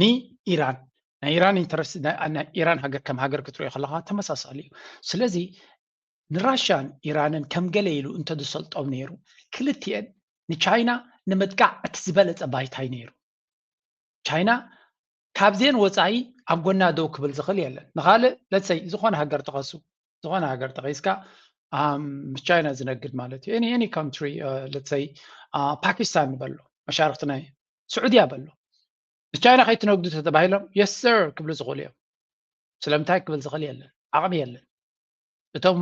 ንኢራን ናይ ኢራን ኢንተረስት ናይ ኢራን ሃገር ከም ሃገር ክትሪኦ ከለኻ ተመሳሳሊ እዩ። ስለዚ ንራሻን ኢራንን ከም ገለ ኢሉ እንተዝሰልጦም ነይሩ ክልቲኤን ንቻይና ንምጥቃዕ እቲ ዝበለፀ ባይታ እዩ ነይሩ። ቻይና ካብዜን ወፃኢ ኣብ ጎና ደው ክብል ዝኽእል የለን። ንኻልእ ለትሰይ ዝኾነ ሃገር ተኸሱ ዝኾነ ሃገር ተኸይስካ ምስ ቻይና ዝነግድ ማለት እዩ any country ለትሰይ ፓኪስታን ንበሎ መሻርክቲ ናይ ስዑድያ በሎ ንቻይና ከይትነግዱ ተተባሂሎም yes sir ክብሉ ዝኽእሉ እዮም። ስለምንታይ ክብል ዝኽእል የለን፣ ዓቕሚ የለን። እቶም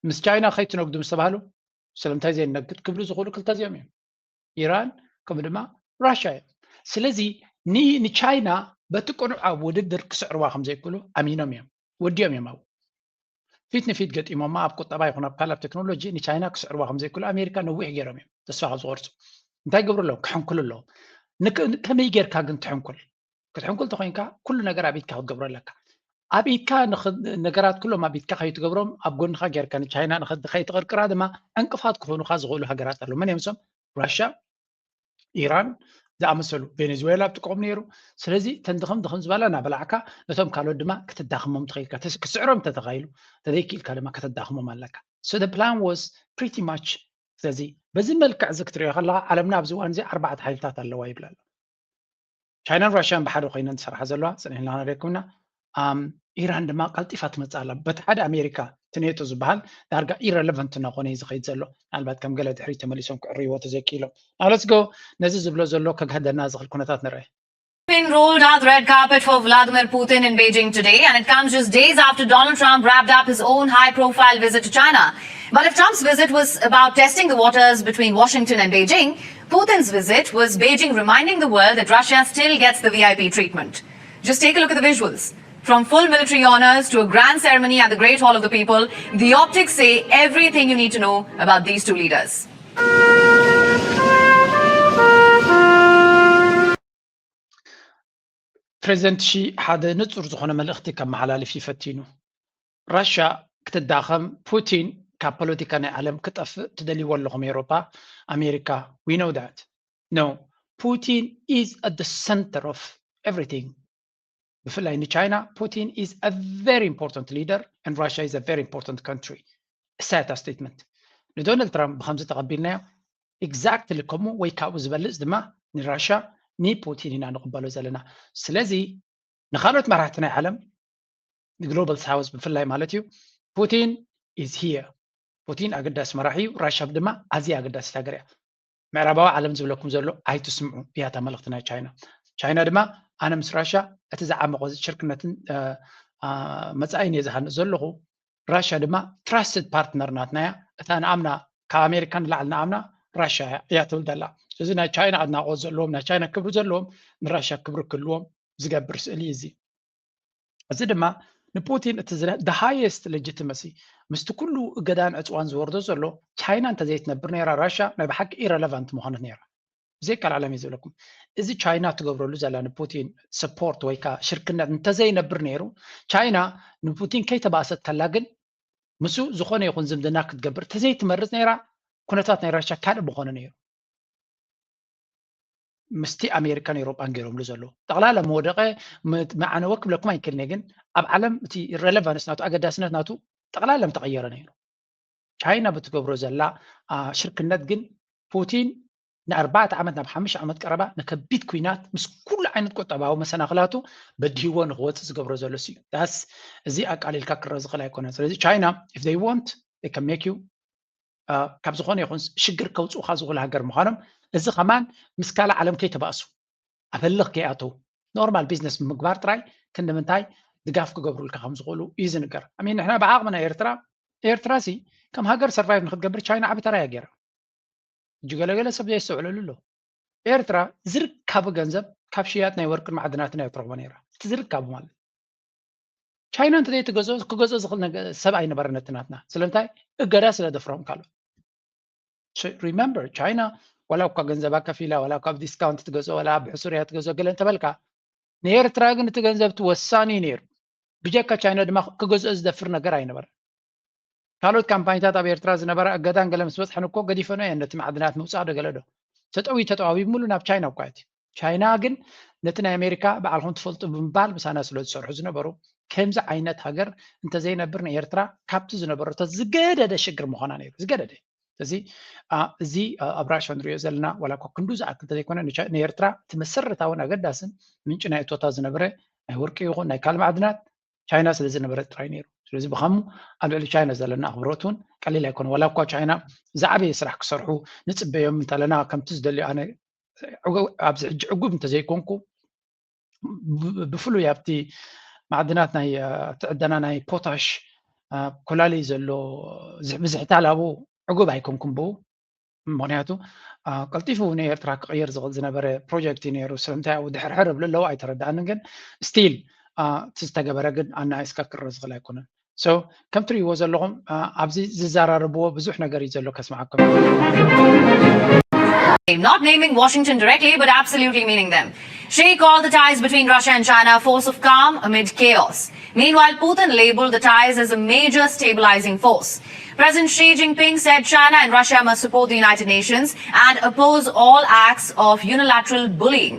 ምስ ቻይና ከይትነግዱ ምስ ተባህሉ ስለምንታይ ዘይነግድ ክብሉ ዝኽእሉ ክልተ እዚኦም እዮም፣ ኢራን ከምኡ ድማ ራሽያ እዮም። ስለዚ ንቻይና በቲ ቅኑዕ ኣብ ውድድር ክስዕርዋ ከም ዘይክእሉ ኣሚኖም እዮም፣ ወዲኦም እዮም ኣብኡ ፊት ንፊት ገጢሞማ ኣብ ቁጠባ ይኹን ኣብ ካልእ ቴክኖሎጂ ንቻይና ክስዕርዋ ከም ዘይክእሉ ኣሜሪካ ነዊሕ ገይሮም እዮም ተስፋ ካብ ዝቆርፁ። እንታይ ይገብሩ ኣለዉ? ክሕንኩሉ ኣለዉ። ከመይ ጌርካ ግን ትሕንኩል? ክትሕንኩል ተኮይንካ ኩሉ ነገር ኣብ ኢድካ ክትገብሮ ኣለካ። ኣብ ኢድካ ነገራት ኩሎም ኣብ ኢድካ ከይትገብሮም ኣብ ጎንካ ጌርካ ንቻይና ከይትቕርቅራ ድማ ዕንቅፋት ክኾኑካ ዝኽእሉ ሃገራት ኣለዉ። መን እዮም እሶም? ራሽያ፣ ኢራን ዝኣመሰሉ። ቬኔዙዌላ ኣብ ጥቅኦም ነይሩ። ስለዚ እተን ድኽም ድኽም ዝበላ እናበላዕካ ነቶም ካልኦት ድማ ክትዳኽሞም ትኽእልካ። ክስዕሮም እንተተኻኢሉ ተዘይክኢልካ ድማ ከተዳኽሞም ኣለካ። So the plan was pretty much ስለዚ በዚ መልክዕ እዚ ክትሪኦ ከለካ ዓለምና ኣብዚ እዋን እዚ ኣርባዕተ ሓይልታት ኣለዋ ይብል ኣሎ። ቻይናን ራሽያን ብሓደ ኮይነን ዝሰርሓ ዘለዋ ፅንሕ ኢልና ክንሪኦ ኢራን ድማ ቀልጢፋ ትመፅእ ኣላ። በቲ ሓደ ኣሜሪካ እቲ ኔቶ ዝበሃል ዳርጋ ኢረለቨንት እናኾነ እዩ ዝኸይድ ዘሎ። ምናልባት ከም ገለ ድሕሪት ተመሊሶም ክዕርይዎ ተዘይክኢሎም። Now let's go ነዚ ዝብሎ ዘሎ ከግህደና ዝኽእል ኩነታት ንርአ። Been rolled out the red carpet for Vladimir Putin in Beijing today, and it comes just days after Donald Trump wrapped up his own high-profile visit to China. But if Trump's visit was about testing the waters between Washington and Beijing, Putin's visit was Beijing reminding the world that Russia still gets the V I P treatment. Just take a look at the visuals. From full military honors to a grand ceremony at the Great Hall of the People, the optics say everything you need to know about these two leaders. ፕሬዚደንት ሺ ሓደ ንፁር ዝኾነ መልእኽቲ ከመሓላልፍ እዩ ፈቲኑ። ራሽያ ክትዳኸም፣ ፑቲን ካብ ፖለቲካ ናይ ዓለም ክጠፍእ ትደልይዎ ኣለኹም ኤውሮጳ፣ ኣሜሪካ፣ we know that. No, Putin is at the center of everything. ብፍላይ ንቻይና ፑቲን is a very important leader and Russia is a very important country. እሳያታ ስቴትመንት ንዶናልድ ትራምፕ ብከምዚ ተቐቢልናዮ exactly ከምኡ ወይ ካብኡ ዝበልፅ ድማ ንራሽያ ንፑቲን ኢና ንቕበሎ ዘለና። ስለዚ ንካልኦት መራሕቲ ናይ ዓለም ግሎባል ሳውዝ ብፍላይ ማለት እዩ ፑቲን is here። ፑቲን ኣገዳሲ መራሒ እዩ። ራሻ ድማ ኣዝያ ኣገዳሲት ሃገር እያ። ምዕራባዊ ዓለም ዝብለኩም ዘሎ ኣይትስምዑ እያ እታ መልእኽቲ ናይ ቻይና። ቻይና ድማ ኣነ ምስ ራሻ እቲ ዝዓመቆ ሽርክነትን መፃኢን እየ ዝሃንፅ ዘለኹ። ራሻ ድማ ትራስትድ ፓርትነር ናትና እያ። እታ ንኣምና ካብ ኣሜሪካ ንላዕሊ ንኣምና ራሻ እያ ትብል ዘላ። ስለዚ ናይ ቻይና ኣድናቆት ዘለዎም ናይ ቻይና ክብሪ ዘለዎም ንራሻ ክብሪ ክህልዎም ዝገብር ስእሊ እዩ እዚ። እዚ ድማ ንፑቲን እቲ ሃየስት ሌጂቲመሲ ምስቲ ኩሉ እገዳን ዕፅዋን ዝወርዶ ዘሎ ቻይና እንተዘይትነብር ነይራ ራሻ ናይ ብሓቂ ኢረለቫንት ምኾነት ነይራ። ብዘይካል ዓለም እዩ ዝብለኩም። እዚ ቻይና ትገብረሉ ዘላ ንፑቲን ሰፖርት ወይ ከዓ ሽርክነት እንተዘይነብር ነይሩ ቻይና ንፑቲን ከይተባእሰት ከላ ግን ምስኡ ዝኾነ ይኹን ዝምድና ክትገብር እንተዘይትመርፅ ነይራ ኩነታት ናይ ራሻ ካልእ ምኾነ ነይሩ። ምስቲ ኣሜሪካን ኤውሮጳን ገይሮምሉ ዘለዉ ጠቕላላ መወደቐ መዓነወ ክብለኩም ኣይክእልን እየ። ግን ኣብ ዓለም እቲ ረለቫንስ ናቱ ኣገዳስነት ናቱ ጠቕላላ ምተቐየረ ነይሩ። ቻይና ብትገብሮ ዘላ ሽርክነት ግን ፑቲን ንኣርባዕተ ዓመት ናብ ሓሙሽተ ዓመት ቀረባ ንከቢድ ኩናት ምስ ኩሉ ዓይነት ቁጠባዊ መሰናኽላቱ በዲህዎ ንክወፅእ ዝገብሮ ዘሎ እዩ። ዳስ እዚ ኣቃሊልካ ክረአ ዝኽእል ኣይኮነን። ስለዚ ቻይና if they want they can make you ካብ ዝኾነ ይኹን ሽግር ከውፅኡካ ዝኽእሉ ሃገር ምዃኖም እዚ ከማን ምስ ካልእ ዓለም ከይተባእሱ ኣብ ህልኽ ከይኣተው ኖርማል ቢዝነስ ብምግባር ጥራይ ክንዲ ምንታይ ድጋፍ ክገብሩልካ ከም ዝኽእሉ እዩ ዝንገር። ኣሚን ንሕና ብዓቕምና ኤርትራ ኤርትራ ሲ ከም ሃገር ሰርቫይቭ ንክትገብር ቻይና ዓቢ ተራ እያ ገይራ። ሕጂ ገለገለ ሰብ ዘየስተውዕለሉ ኣሎ። ኤርትራ ዝርካቡ ገንዘብ ካብ ሽያጥ ናይ ወርቅን ማዕድናትን እያ ትረኽቦ ነይራ። እቲ ዝርካቡ ማለት ቻይና እንተዘይ ትገዝኦ ክገዝኦ ዝኽእል ሰብ ኣይነበረን ነቲ ናትና። ስለምንታይ እገዳ ስለ ደፍሮም ካልኦት። ሪመምበር ቻይና ዋላ እኳ ገንዘባ ከፊላ ዋላ እኳ ብዲስካውንት ትገዝኦ ዋላ ብሕሱር እያ ትገዝኦ ገለ እንተበልካ ንኤርትራ ግን እቲ ገንዘብ እቲ ወሳኒ እዩ ነይሩ። ብጀካ ቻይና ድማ ክገዝኦ ዝደፍር ነገር ኣይነበረን። ካልኦት ካምፓኒታት ኣብ ኤርትራ ዝነበራ እገዳን ገለ ምስ በፅሐን እኮ ገዲፈኖ እየን ነቲ ማዕድናት ምውፃእ ዶ ገለ ዶ ተጠዊ ተጠዋቢ ሙሉ ናብ ቻይና እኳ እቲ ቻይና ግን ነቲ ናይ ኣሜሪካ በዓልኹም ትፈልጡ ብምባል ምሳና ስለ ዝሰርሑ ዝነበሩ ከምዚ ዓይነት ሃገር እንተዘይነብር ንኤርትራ ካብቲ ዝነበረቶ ዝገደደ ሽግር ምኾና ነይሩ ዝገደደ እዚ እዚ ኣብ ራሻ ንሪኦ ዘለና ዋላ እኳ ክንዱ ዝኣክል እንተዘይኮነ ንኤርትራ እቲ መሰረታውን ኣገዳስን ምንጪ ናይ እቶታ ዝነበረ ናይ ወርቂ ይኹን ናይ ካልእ ማዕድናት ቻይና ስለ ዝነበረት ጥራይ ነይሩ። ስለዚ ብኸሙ ኣብ ልዕሊ ቻይና ዘለና ኣኽብሮት እውን ቀሊል ኣይኮነ። ዋላ እኳ ቻይና ዝዓበየ ስራሕ ክሰርሑ ንፅበዮም እንተለና ከምቲ ዝደልዮ ኣነ ኣብዚ ሕጂ ዕጉብ እንተዘይኮንኩ ብፍሉይ ኣብቲ ማዕድናት ናይ ትዕደና ናይ ፖታሽ ኮላሊ ዘሎ ብዝሕታል ኣብኡ ዕጉብ ኣይኮንኩም ብኡ ምክንያቱ ቀልጢፉ ንኤርትራ ክቕየር ዝኽእል ዝነበረ ፕሮጀክት እዩ ነይሩ። ስለምንታይ ኣብኡ ድሕርሕር እብሉ ኣለዉ ኣይተረድኣንን፣ ግን ስቲል እቲ ዝተገበረ ግን ኣናእስካ ክረ ዝኽእል ኣይኮነን። ሶ ከም ትርእይዎ ዘለኹም ኣብዚ ዝዘራረብዎ ብዙሕ ነገር እዩ ዘሎ ከስምዓኩም። Not naming Washington directly, but absolutely meaning them. Xi called the ties between Russia and China a force of calm amid chaos. Meanwhile, Putin labeled the ties as a major stabilizing force. President Xi Jinping said China and Russia must support the United Nations and oppose all acts of unilateral bullying.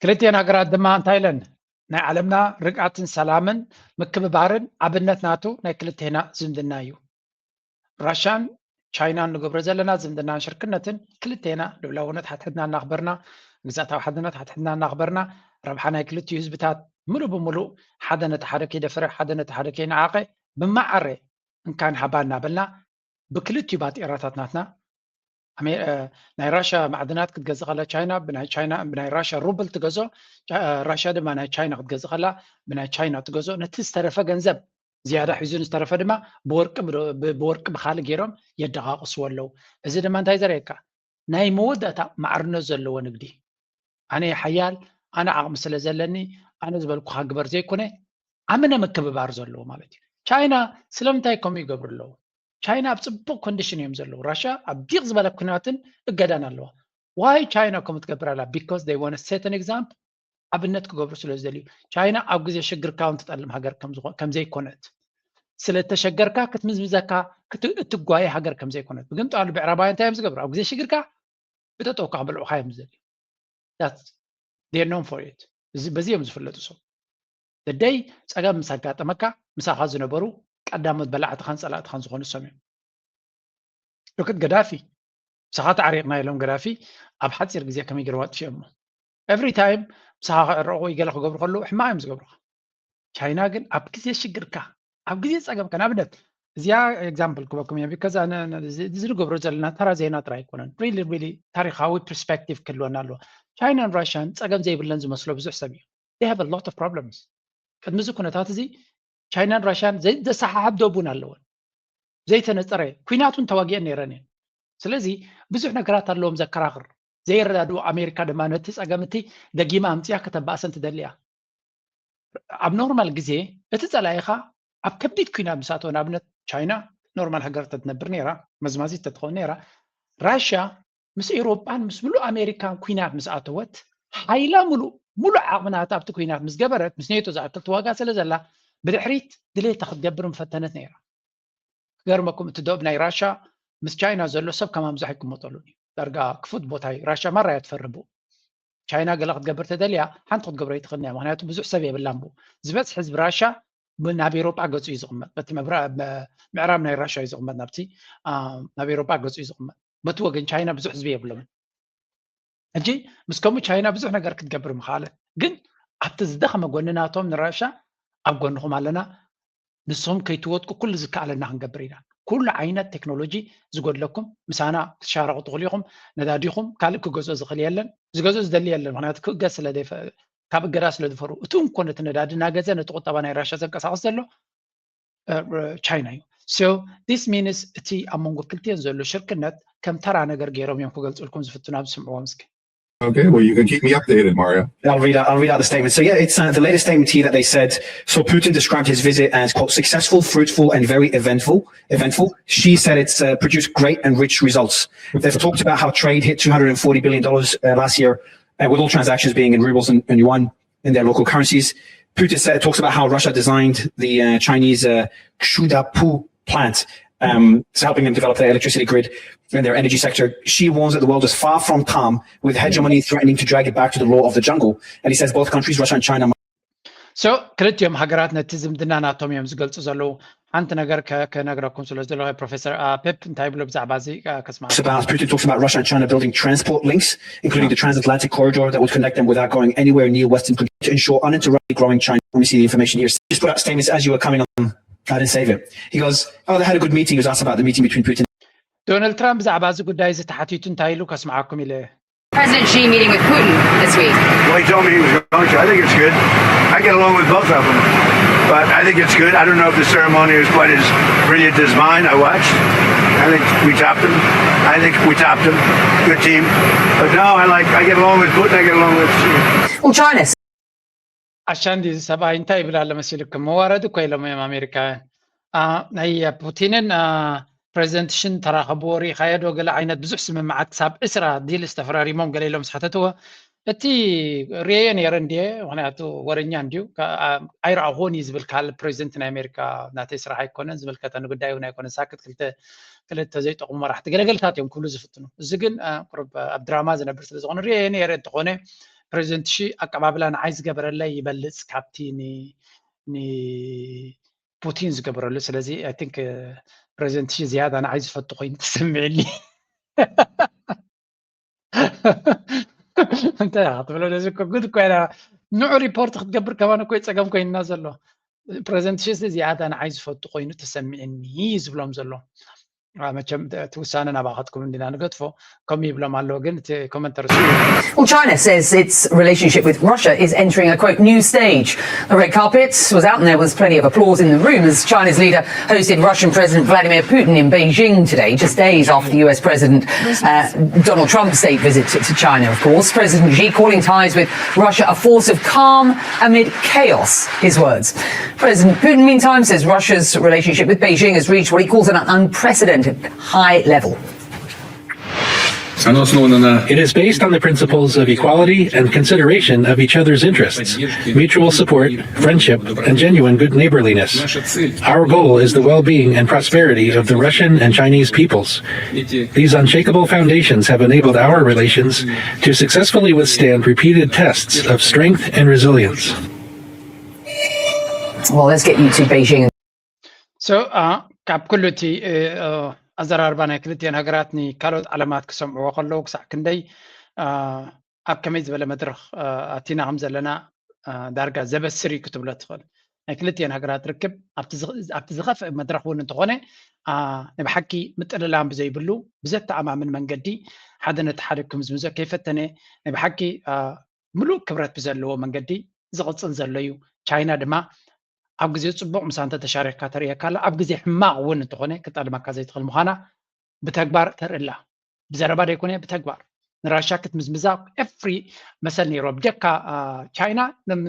ክልቲኤን ሃገራት ድማ እንታይ ኢለን? ናይ ዓለምና ርግኣትን ሰላምን ምክብባርን ኣብነት ናቱ ናይ ክልቴና ዝምድና እዩ። ራሻን ቻይናን ንገብሮ ዘለና ዝምድናን ሽርክነትን ክልቴና ልዑላውነት ሓድሕድና እናኽበርና፣ ግዝኣታዊ ሓድነት ሓድሕድና እናኽበርና፣ ረብሓ ናይ ክልቲኡ ህዝብታት ምሉእ ብምሉእ ሓደ ነቲ ሓደ ከይደፈረ ሓደ ነቲ ሓደ ከይነዓቐ ብማዕረ እንካን ሃባ እናበልና ብክልቲኡ ባጤራታት ናትና ናይ ራሻ ማዕድናት ክትገዝእ ከላ ቻይና ብናይ ራሻ ሩብል ትገዝኦ፣ ራሻ ድማ ናይ ቻይና ክትገዝእ ከላ ብናይ ቻይና ትገዝኦ። ነቲ ዝተረፈ ገንዘብ ዝያዳ ሒዙ ዝተረፈ ድማ ብወርቂ ብወርቂ ብካልእ ገይሮም የደቃቕስዎ ኣለዉ። እዚ ድማ እንታይ ዘርእየካ? ናይ መወዳእታ ማዕርነት ዘለዎ ንግዲ። ኣነ ሓያል፣ ኣነ ዓቕሚ ስለ ዘለኒ ኣነ ዝበልኩኻ ግበር ዘይኮነ ኣምነ ምክብባር ዘለዎ ማለት እዩ። ቻይና ስለምንታይ ከምኡ ይገብሩ ኣለዉ? ቻይና ኣብ ፅቡቅ ኮንዲሽን እዮም ዘለዉ። ራሽያ ኣብ ዲቕ ዝበለ ኩናትን እገዳን ኣለዋ። ዋይ ቻይና ከምኡ ትገብር ኣላ? ቢኮዝ they want to set an example ኣብነት ክገብሩ ስለ ዝደልዩ። ቻይና ኣብ ግዜ ሽግር ካውን ትጠልም ሃገር ከምዘይኮነት፣ ስለ እተሸገርካ ክትምዝምዘካ እትጓየ ሃገር ከምዘይኮነት። ብግምጣሉ ብዕራባውያን እንታይ እዮም ዝገብሩ? ኣብ ግዜ ሽግርካ ብጠጠውካ ክበልዑካ እዮም ዝደልዩ። They're known for it። በዚ እዮም ዝፍለጡ። ሰው ደደይ ፀገም ምስ ኣጋጠመካ ምሳኻ ዝነበሩ ቀዳሞት በላዕትኻን ፀላእትኻን ዝኾኑ ሰም እዮም። ሎክት ገዳፊ ምሳኻ ተዓሪቕና ኢሎም ገዳፊ ኣብ ሓፂር ግዜ ከመይ ገይሮም ኣጥፊኦሞ። every time ምሳኻ ክዕረቑ ወይ ገለ ክገብሩ ከለዉ ሕማቕ እዮም ዝገብሩኻ። ቻይና ግን ኣብ ግዜ ሽግርካ፣ ኣብ ግዜ ጸገምካ፣ ንኣብነት እዚኣ example ክበኩም እየ፣ because ኣነ፣ ኣነ እዚ፣ እዚ ንገብሮ ዘለና ተራ ዜና ጥራይ ኣይኮነን። Really, really ታሪኻዊ perspective ክህልወና ኣለዎ። ቻይናን ራሽያን ጸገም ዘይብለን ዝመስሎ ብዙሕ ሰብ እዩ። They have a lot of problems። ቅድሚ እዚ ኩነታት እዚ ቻይናን ራሽያን ዘይ-፣ ዘሰሓሕብ ዶብ እውን ኣለወን። ዘይተነጸረ ኲናት እውን ተዋጊአን ነይረን እየን። ስለዚ ብዙሕ ነገራት ኣለዎም ዘከራኽር፣ ዘይረዳድኡ። ኣሜሪካ ድማ ነቲ ጸገም እቲ ደጊማ ኣምጽያ ከተባእሰን ትደሊ እያ። ኣብ ኖርማል ግዜ እቲ ጸላኢኻ ኣብ ከቢድ ኲናት ምስ ኣተወ፣ ንኣብነት ቻይና ኖርማል ሃገር ተትነብር ነይራ፣ መዝማዚት ተትኸውን ነይራ፣ ራሽያ ምስ ኤውሮጳን ምስ ምሉእ ኣሜሪካን ኲናት ምስ ኣተወት፣ ሓይላ ምሉእ፣ ምሉእ ዓቕሚ ናታ ኣብቲ ኲናት ምስ ገበረት፣ ምስ ኔቶ ዝኣክል ትዋጋ ስለ ዘላ፣ ብድሕሪት ድሌታ ክትገብር ምፈተነት ነይራ። ክገርመኩም፣ እቲ ዶብ ናይ ራሻ ምስ ቻይና ዘሎ ሰብ ከማን ብዙሕ ኣይቅመጠሉን እዩ። ዳርጋ ክፉት ቦታ እዩ። ራሻ ማራ እያ ትፈርም ብኡ። ቻይና ገለ ክትገብር ተደልያ፣ ሓንቲ ክትገብሮ ኣይትኽእልን እያ። ምኽንያቱ ብዙሕ ሰብ የብላን ብኡ። ዝበዝሕ ህዝቢ ራሻ ብ-፣ ናብ ኤውሮጳ ገጹ እዩ ዝቕመጥ። በቲ መብራ-፣ መ-፣ ምዕራብ ናይ ራሻ እዩ ዝቕመጥ፣ ናብቲ፣ አ፣ ናብ ኤውሮጳ ገጹ እዩ ዝቕመጥ። በቲ ወገን ቻይና ብዙሕ ህዝቢ የብሎምን። ሕጂ ምስ ከምኡ ቻይና ብዙሕ ነገር ክትገብር ምኽኣለት። ግን ኣብቲ ዝደኸመ ጎኒ ናቶም ንራሻ ኣብ ጎንኹም ኣለና፣ ንስኹም ከይትወድቁ ኩሉ ዝከኣለና ክንገብር ኢና። ኩሉ ዓይነት ቴክኖሎጂ ዝጎድለኩም ምሳና ክትሻረኹ ትኽእሉ ኢኹም። ነዳዲኹም ካልእ ክገዝኦ ዝኽእል የለን፣ ዝገዝኦ ዝደሊ የለን። ምኽንያቱ ክእገድ ስለ ዘይፈ-፣ ካብ እገዳ ስለ ዝፈርሁ። እቲ እንኮ ነቲ ነዳዲ እናገዘ ነቲ ቁጠባ ናይ ራሻ ዘንቀሳቕስ ዘሎ፣ እ፣ ቻይና እዩ። So this means እቲ ኣብ መንጎ ክልቲኤን ዘሎ ሽርክነት ከም ተራ ነገር ገይሮም እዮም ክገልጹልኩም ዝፍትኑ። ኣብ ስምዕዎም እስኪ። Okay, well, you can keep me updated, Mario. I'll read out, I'll read out the statement. So yeah, it's uh, the latest statement here that they said. So Putin described his visit as, quote, successful, fruitful, and very eventful. Eventful. She said it's uh, produced great and rich results. They've talked about how trade hit two hundred and forty billion dollars uh, last year, uh, with all transactions being in rubles and, and yuan in their local currencies. Putin said, talks about how Russia designed the uh, Chinese uh, Kshudapur plant, um, is helping them develop their electricity grid and their energy sector. She warns that the world is far from calm, with hegemony threatening to drag it back to the law of the jungle. And he says both countries, Russia and China, So ክልቲኦም ሃገራት ነቲ ዝምድና ናቶም እዮም ዝገልጹ ዘለዉ። ሓንቲ ነገር ከ-፣ ክነግረኩም ስለ ዝደለኹ፣ ፕሮፌሰር፣ አ፣ ፔፕ እንታይ ይብሎ ብዛዕባ እዚ፣ አ፣ ከስማዕ። About Putin talks about Russia and China building transport links, including the transatlantic corridor that would connect them without going anywhere near Western control to ensure uninterrupted growing China. Let me see the information here. Just put out statements as you were coming on. I didn't save it. He goes, oh, they had a good meeting. He was asked about the meeting between Putin. ዶናልድ ትራምፕ ብዛዕባ እዚ ጉዳይ እዚ ተሓቲቱ እንታይ ኢሉ ከስምዓኩም ኢለ። President Xi meeting with Putin this week. Well, he told me he was going to. I think it's good. I get along with both of them. But I think it's good. I don't know if the ceremony was quite as brilliant as mine. I watched. I think we topped them. I think we topped them. Good team. But no, I like, I get along with Putin. I get along with Xi. Well, China ኣሻንዲ እዚ ሰብኣይ እንታይ ይብል ኣሎ መሲልኩም? መዋረዲ እኮ ኢሎም እዮም ኣሜሪካውያን። አ፣ ናይ ፑቲንን፣ አ፣ ፕሬዚደንት ሽን ተራኸቡ ሪኢኻዮ ዶ? ገለ ዓይነት ብዙሕ ስምምዓት ክሳብ ዕስራ ዲልስ ተፈራሪሞም ገለ ኢሎም ዝሓተትዎ። እቲ ርእየ ነይረ እንድየ፣ ምኽንያቱ ወረኛ እንድዩ። ከ-፣ አ-፣ ኣይረኣኹዎን እዩ ዝብል ካልእ ፕሬዚደንት ናይ ኣሜሪካ ናተይ ስራሕ ኣይኮነን፣ ዝምልከተኒ ጉዳይ እውን ኣይኮነን። ሳክት ክልተ፣ ክልተ ዘይጠቕሙ መራሕቲ ገለገልታት እዮም ክብሉ ዝፍትኑ። እዚ ግን፣ አ፣ ቁሩብ ኣብ ድራማ ዝነብር ስለ ዝኾነ ርእየ ነይረ። እንተኾነ ፕሬዚደንት ሺ ኣቀባብላ ንዓይ ዝገበረለይ ይበልጽ ካብቲ ን-፣ ንፑቲን ዝገበረሉ። ስለዚ I think ፕሬዚደንት ሺ ዝያዳ ንዓይ ዝፈቱ ኮይኑ ተሰሚዕኒ። እንታይ ኢኻ ክትብሎ? ነዚ እኮ ጉድ እኮ ኢና። ንዑ ሪፖርት ክትገብር ከማን እኮ ጸገም ኮይንና ዘሎ። ፕሬዚደንት ሺ ዝያዳ ንዓይ ዝፈቱ ኮይኑ ተሰሚዕኒ እዩ ዝብሎም ዘሎ። አ፣ መቸም እቲ ውሳነ ናባኻትኩም እንዲና ንገድፎ። ከምኡ ይብሎም ኣለዉ፣ ግን እቲ ኮመንተሪ Well, China says its relationship with Russia is entering a, quote, new stage. The red carpet was out and there was plenty of applause in the room as China's leader hosted Russian President Vladimir Putin in Beijing today, just days after the U S President uh, Donald Trump's state visit to, to China, of course. President Xi calling ties with Russia a force of calm amid chaos, his words. President Putin, meantime, says Russia's relationship with Beijing has reached what he calls an unprecedented high level. It is based on the principles of equality and consideration of each other's interests, mutual support, friendship, and genuine good neighborliness. Our goal is the well being and prosperity of the Russian and Chinese peoples. These unshakable foundations have enabled our relations to successfully withstand repeated tests of strength and resilience. Well, let's get you to Beijing. So uh, ካብ ኩሉ እቲ uh, uh, ኣዘራርባ ናይ ክልቲኤን ሃገራት ንካልኦት ዓለማት ክሰምዕዎ ከለዉ ክሳዕ ክንደይ uh, ኣብ ከመይ ዝበለ መድረኽ ኣቲና ከም ዘለና ዳርጋ ዘበስር እዩ ክትብሎ ትኽእል። ናይ ክልቲኤን ሃገራት ርክብ ኣብቲ ዝኸፍእ መድረኽ እውን እንተኾነ፣ ናይ ብሓቂ ምጥልላም ብዘይብሉ ብዘተኣማምን መንገዲ ሓደ ነቲ ሓደ ክምዝምዞ ከይፈተነ፣ ናይ ብሓቂ ምሉእ ክብረት ብዘለዎ መንገዲ ዝቕፅል ዘሎ እዩ። ቻይና ድማ ኣብ ግዜ ፅቡቕ ምሳን ተተሻሪኽካ ተርእየካ ኣላ፣ ኣብ ግዜ ሕማቕ እውን እንተኾነ ክጠልመካ ዘይትኽእል ምዃና ብተግባር ተርኢ ኣላ። ብዘረባ ደይኮነ ብተግባር ንራሻ ክትምዝምዛ ኤፍሪ መሰል ነይሮ። ብጀካ ቻይና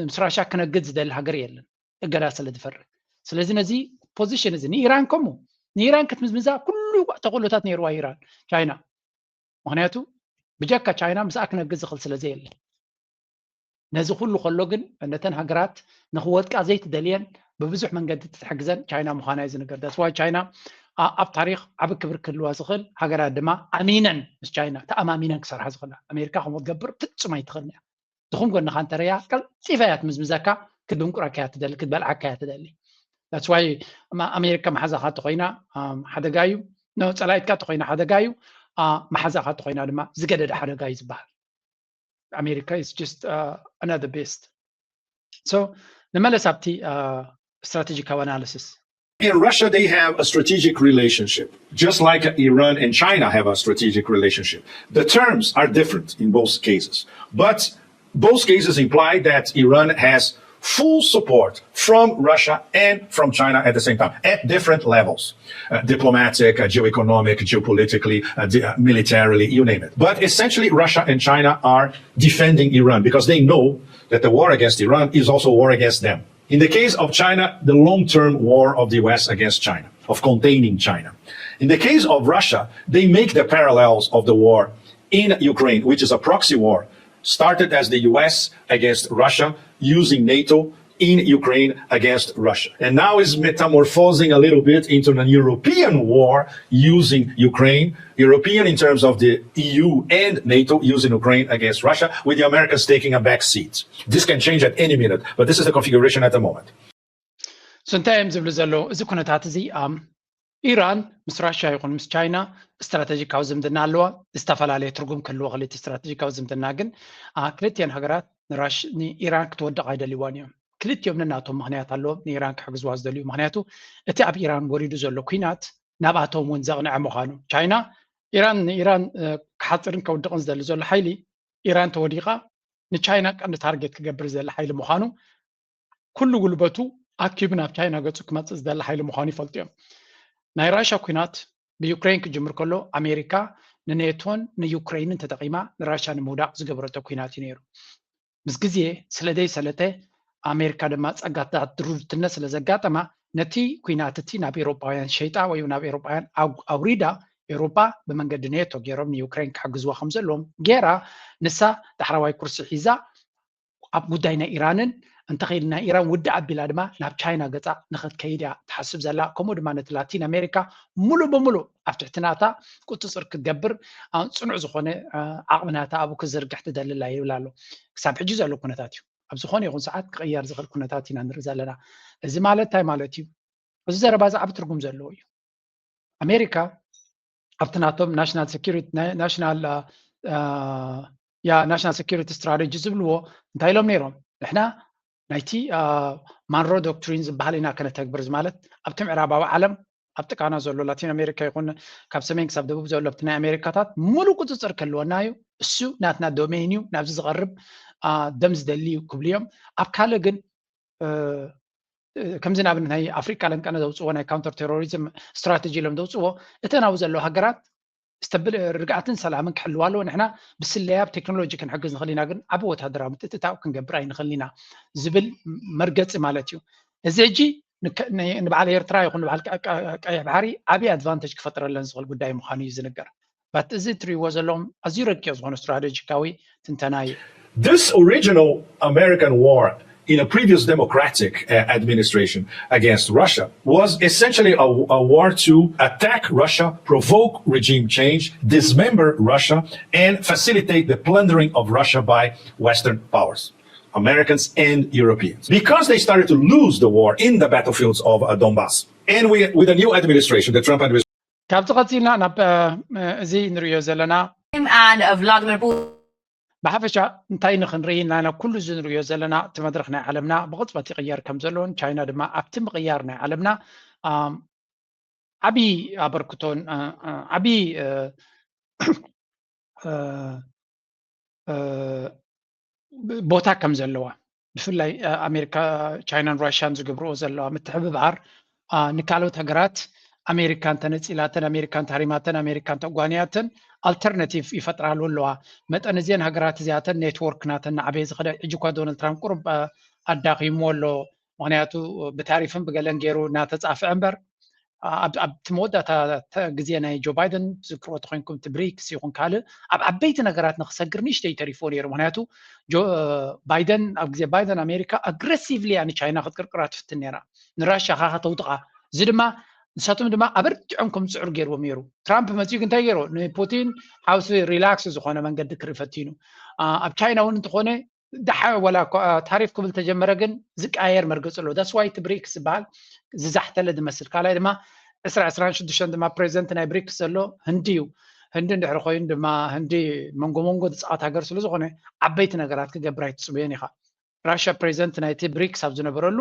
ምስ ራሻ ክነግድ ዝደሊ ሃገር የለን፣ እገዳ ስለ ዝፈርድ። ስለዚ ነዚ ፖዚሽን እዚ ንኢራን ከምኡ ንኢራን ክትምዝምዛ ኩሉ ተኽእሎታት ነይርዋ ኢራን ቻይና። ምክንያቱ ብጀካ ቻይና ምስኣ ክነግድ ዝኽእል ስለ ዘየለ። ነዚ ኩሉ ከሎ ግን ነተን ሃገራት ንክወድቃ ዘይትደልየን ብብዙሕ መንገዲ ትሕግዘን ቻይና ምዃና እዩ ዝንገር። ዳስዋይ ቻይና ኣብ ታሪክ ዓብ ክብር ክህልዋ ዝኽእል ሃገራት ድማ ኣሚነን ምስ ቻይና ተኣማሚነን ክሰርሓ ዝኽእላ ኣሜሪካ ከምኡ ትገብር ፍጹም ኣይትኽእልን እያ። ድኹም ጎንኻ እንተረያ ቀልጢፋ እያ ትምዝምዘካ፣ ክትድንቁረካ እያ ትደሊ፣ ክትበልዓካ እያ ትደሊ። ዳስዋይ ኣሜሪካ መሓዛኻ ተኮይና ሓደጋ እዩ። ጸላኢትካ ተኮይና ሓደጋ እዩ። መሓዛኻ ተኮይና ድማ ዝገደደ ሓደጋ እዩ ዝበሃል። ኣሜሪካ is just another beast. So ንመለስ ኣብቲ strategic analysis. In Russia, they have a strategic relationship, just like Iran and China have a strategic relationship. The terms are different in both cases, but both cases imply that Iran has full support from Russia and from China at the same time, at different levels, uh, diplomatic, uh, geoeconomic, geopolitically, uh, uh, militarily, you name it. But essentially, Russia and China are defending Iran because they know that the war against Iran is also a war against them. In the case of China, the long-term war of the U S against China, of containing China. In the case of Russia, they make the parallels of the war in Ukraine, which is a proxy war, started as the U S against Russia using NATO in Ukraine against Russia. And now is metamorphosing a little bit into an European war using Ukraine, European in terms of the E U and NATO using Ukraine against Russia, with the Americans taking a back seat. This can change at any minute, but this is the configuration at the moment. So እንታይ እዮም ዝብሉ ዘለዉ? እዚ ኩነታት እዚ ኢራን ምስ ራሽያ ይኹን ምስ ቻይና ስትራተጂካዊ ዝምድና ኣለዋ። ዝተፈላለየ ትርጉም ክህልዎ ክእል እቲ ስትራተጂካዊ ዝምድና፣ ግን ክልቲኤን ሃገራት ንኢራን ክትወድቕ ኣይደልይዋን እዮም። ክልቲኦም ነናቶም ምክንያት ኣለዎም ንኢራን ክሕግዝዋ ዝደልዩ። ምክንያቱ እቲ ኣብ ኢራን ወሪዱ ዘሎ ኩናት ናብኣቶም እውን ዘቕንዐ ምዃኑ፣ ቻይና ኢራን ንኢራን ክሓፅርን ከውድቕን ዝደሊ ዘሎ ሓይሊ ኢራን ተወዲቓ ንቻይና ቀንዲ ታርጌት ክገብር ዝደሊ ሓይሊ ምዃኑ ኩሉ ጉልበቱ ኣኪቡ ናብ ቻይና ገፁ ክመፅእ ዝደሊ ሓይሊ ምዃኑ ይፈልጡ እዮም። ናይ ራሻ ኩናት ብዩክሬን ክጅምር ከሎ ኣሜሪካ ንኔቶን ንዩክሬንን ተጠቒማ ንራሻ ንምውዳቕ ዝገበረቶ ኩናት እዩ ነይሩ። ምስ ግዜ ስለ ዘይሰለተ ኣሜሪካ ድማ ፀጋታት ድሩትነት ስለ ዘጋጠማ ነቲ ኩናት እቲ ናብ ኤሮጳውያን ሸይጣ ወይ ናብ ኤሮጳውያን ኣውሪዳ ኤሮጳ ብመንገዲ ኔቶ ገይሮም ንዩክሬን ክሕግዝዋ ከም ዘለዎም ገይራ ንሳ ዳሕረዋይ ኩርሲ ሒዛ ኣብ ጉዳይ ናይ ኢራንን እንተኸይልና ኢራን ውድእ ኣቢላ ድማ ናብ ቻይና ገፃ ንክትከይድ እያ ትሓስብ ዘላ። ከምኡ ድማ ነቲ ላቲን ኣሜሪካ ሙሉእ ብሙሉእ ኣብ ትሕቲ ናታ ቁፅፅር ክትገብር ፅኑዕ ዝኾነ ዓቕሚ ናታ ኣብኡ ክዝርግሕ ትደሊ ኣላ ይብል ኣሎ። ክሳብ ሕጂ ዘሎ ኩነታት እዩ። ኣብ ዝኾነ ይኹን ሰዓት ክቕየር ዝኽእል ኩነታት ኢና ንርኢ ዘለና። እዚ ማለት እንታይ ማለት እዩ? እዚ ዘረባ እዚ ዓቢ ትርጉም ዘለዎ እዩ። ኣሜሪካ ኣብቲ ናቶም ናሽናል ሴኩሪቲ ናሽናል ያ ናሽናል ሴኩሪቲ ስትራቴጂ ዝብልዎ እንታይ ኢሎም ነይሮም? ንሕና ናይቲ ማንሮ ዶክትሪን ዝበሃል ኢና ከነተግብር። እዚ ማለት ኣብቲ ምዕራባዊ ዓለም ኣብ ጥቃና ዘሎ ላቲን ኣሜሪካ ይኹን ካብ ሰሜን ክሳብ ደቡብ ዘሎ ኣብቲ ናይ ኣሜሪካታት ሙሉ ቁፅፅር ክህልወና እዩ። እሱ ናትና ዶሜን እዩ፣ ናብዚ ዝቐርብ ደም ዝደሊ እዩ ክብሉ እዮም። ኣብ ካልእ ግን ከምዚ ንኣብነት ናይ ኣፍሪቃ ለንቀነ ዘውፅዎ ናይ ካውንተር ቴሮሪዝም ስትራቴጂ ኢሎም ዘውፅዎ እተን ኣብኡ ዘለዋ ሃገራት ስተብል ርግኣትን ሰላምን ክሕልዋ ኣለዎ። ንሕና ብስለያ ብ ቴክኖሎጂ ክንሕግዝ ንኽእል ኢና፣ ግን ዓቢ ወታደራዊ ምትእትታው ክንገብር ኣይንኽእልን ኢና ዝብል መርገፂ ማለት እዩ። እዚ ሕጂ ንበዓል ኤርትራ ይኹን ንበዓል ቀይሕ ባሕሪ ዓቢ ኣድቫንቴጅ ክፈጥረለን ዝኽእል ጉዳይ ምዃኑ እዩ ዝንገር። ባት እዚ እትሪእዎ ዘለኹም ኣዝዩ ረቂቕ ዝኾነ ስትራቴጂካዊ ትንተና እዩ። This original American war in a previous democratic uh, administration against Russia was essentially a, a war to attack Russia, provoke regime change, dismember Russia, and facilitate the plundering of Russia by Western powers, Americans and Europeans. Because they started to lose the war in the battlefields of uh, Donbass. And we, with a new administration, the Trump administration, ካብዚ ቀፂልና ናብ እዚ ንሪኦ ዘለና And uh, Vladimir Putin. ብሓፈሻ እንታይ ንክንርኢ ኢልና ኢና? ኩሉ እዚ ንሪኦ ዘለና እቲ መድረኽ ናይ ዓለምና ብቕፅበት ይቕየር ከም ዘሎን ቻይና ድማ ኣብቲ ምቕያር ናይ ዓለምና ዓብዪ ኣበርክቶን ዓብዪ ቦታ ከም ዘለዋ፣ ብፍላይ ኣሜሪካ፣ ቻይናን ራሽያን ዝገብርዎ ዘለዋ ምትሕብባር ንካልኦት ሃገራት ኣሜሪካ እንተነፂላተን፣ ኣሜሪካ እንተሃሪማተን፣ ኣሜሪካ እንተጓንያተን ኣልተርናቲቭ ይፈጥራሉ ኣለዋ። መጠን እዚአን ሃገራት እዚኣተን ኔትወርክ ናተን ናዕበየ ዝኸደ። ሕጂ እኳ ዶናልድ ትራምፕ ቁሩብ ኣዳኺምዎ ኣሎ። ምክንያቱ ብታሪፍን ብገለን ገይሩ እናተፃፍዐ እምበር ኣብቲ መወዳእታ ግዜ ናይ ጆ ባይደን ትዝክርዎ ተኮይንኩም እቲ ብሪክስ ይኹን ካልእ ኣብ ዓበይቲ ነገራት ንክሰግር ንእሽተይ ተሪፍዎ ነይሩ። ምክንያቱ ባይደን ኣብ ግዜ ባይደን ኣሜሪካ ኣግረሲቭሊ እያ ንቻይና ክትቅርቅራ ትፍትን ነይራ፣ ንራሻ ካካ ተውጥቃ። እዚ ድማ ንሳቶም ድማ ኣበርቲዖም ከም ዝፅዕሩ ገይርዎም ነይሩ። ትራምፕ መፅኡ ግን እንታይ ገይሩ? ንፑቲን ሓውሲ ሪላክስ ዝኾነ መንገዲ ክርኢ ፈቲኑ። ኣብ ቻይና እውን እንተኾነ ደሓ ወላ ታሪፍ ክብል ተጀመረ ግን ዝቀያየር መርገፂ ኣለዎ። ዳስ ዋይ እቲ ብሪክስ ዝበሃል ዝዛሕተለ ዝመስል። ካልኣይ ድማ ዕስራ ዕስራን ሽዱሽተን ድማ ፕሬዚደንት ናይ ብሪክስ ዘሎ ህንዲ እዩ። ህንዲ እንድሕሪ ኮይኑ ድማ ህንዲ መንጎ መንጎ ዝፃወት ሃገር ስለዝኾነ ዓበይቲ ነገራት ክገብር ኣይትፅበዮን ኢኻ። ራሽያ ፕሬዚደንት ናይቲ ብሪክስ ኣብ ዝነበረሉ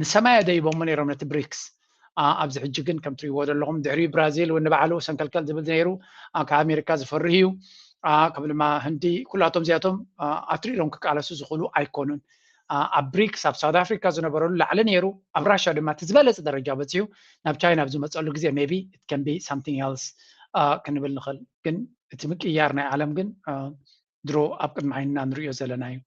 ንሰማይ ኣደይቦሞ ነይሮም ነቲ ብሪክስ። ኣብዚ ሕጂ ግን ከም ትሪእዎ ዘለኹም ድሕሪኡ ብራዚል እውን ንባዕሉ ሰንከልከል ዝብል ነይሩ። ካብ ኣሜሪካ ዝፈርህ እዩ። ከም ድማ ህንዲ ኩላቶም እዚኣቶም ኣትሪሮም ክቃለሱ ዝኽእሉ ኣይኮኑን። ኣብ ብሪክስ ኣብ ሳውት ኣፍሪካ ዝነበረሉ ላዕሊ ነይሩ፣ ኣብ ራሽያ ድማ እቲ ዝበለፀ ደረጃ በፂሑ ናብ ቻይና ኣብ ዝመፀሉ ግዜ maybe it can be something else ክንብል ንኽእል። ግን እቲ ምቅያር ናይ ዓለም ግን ድሮ ኣብ ቅድሚ ዓይንና ንሪኦ ዘለና እዩ።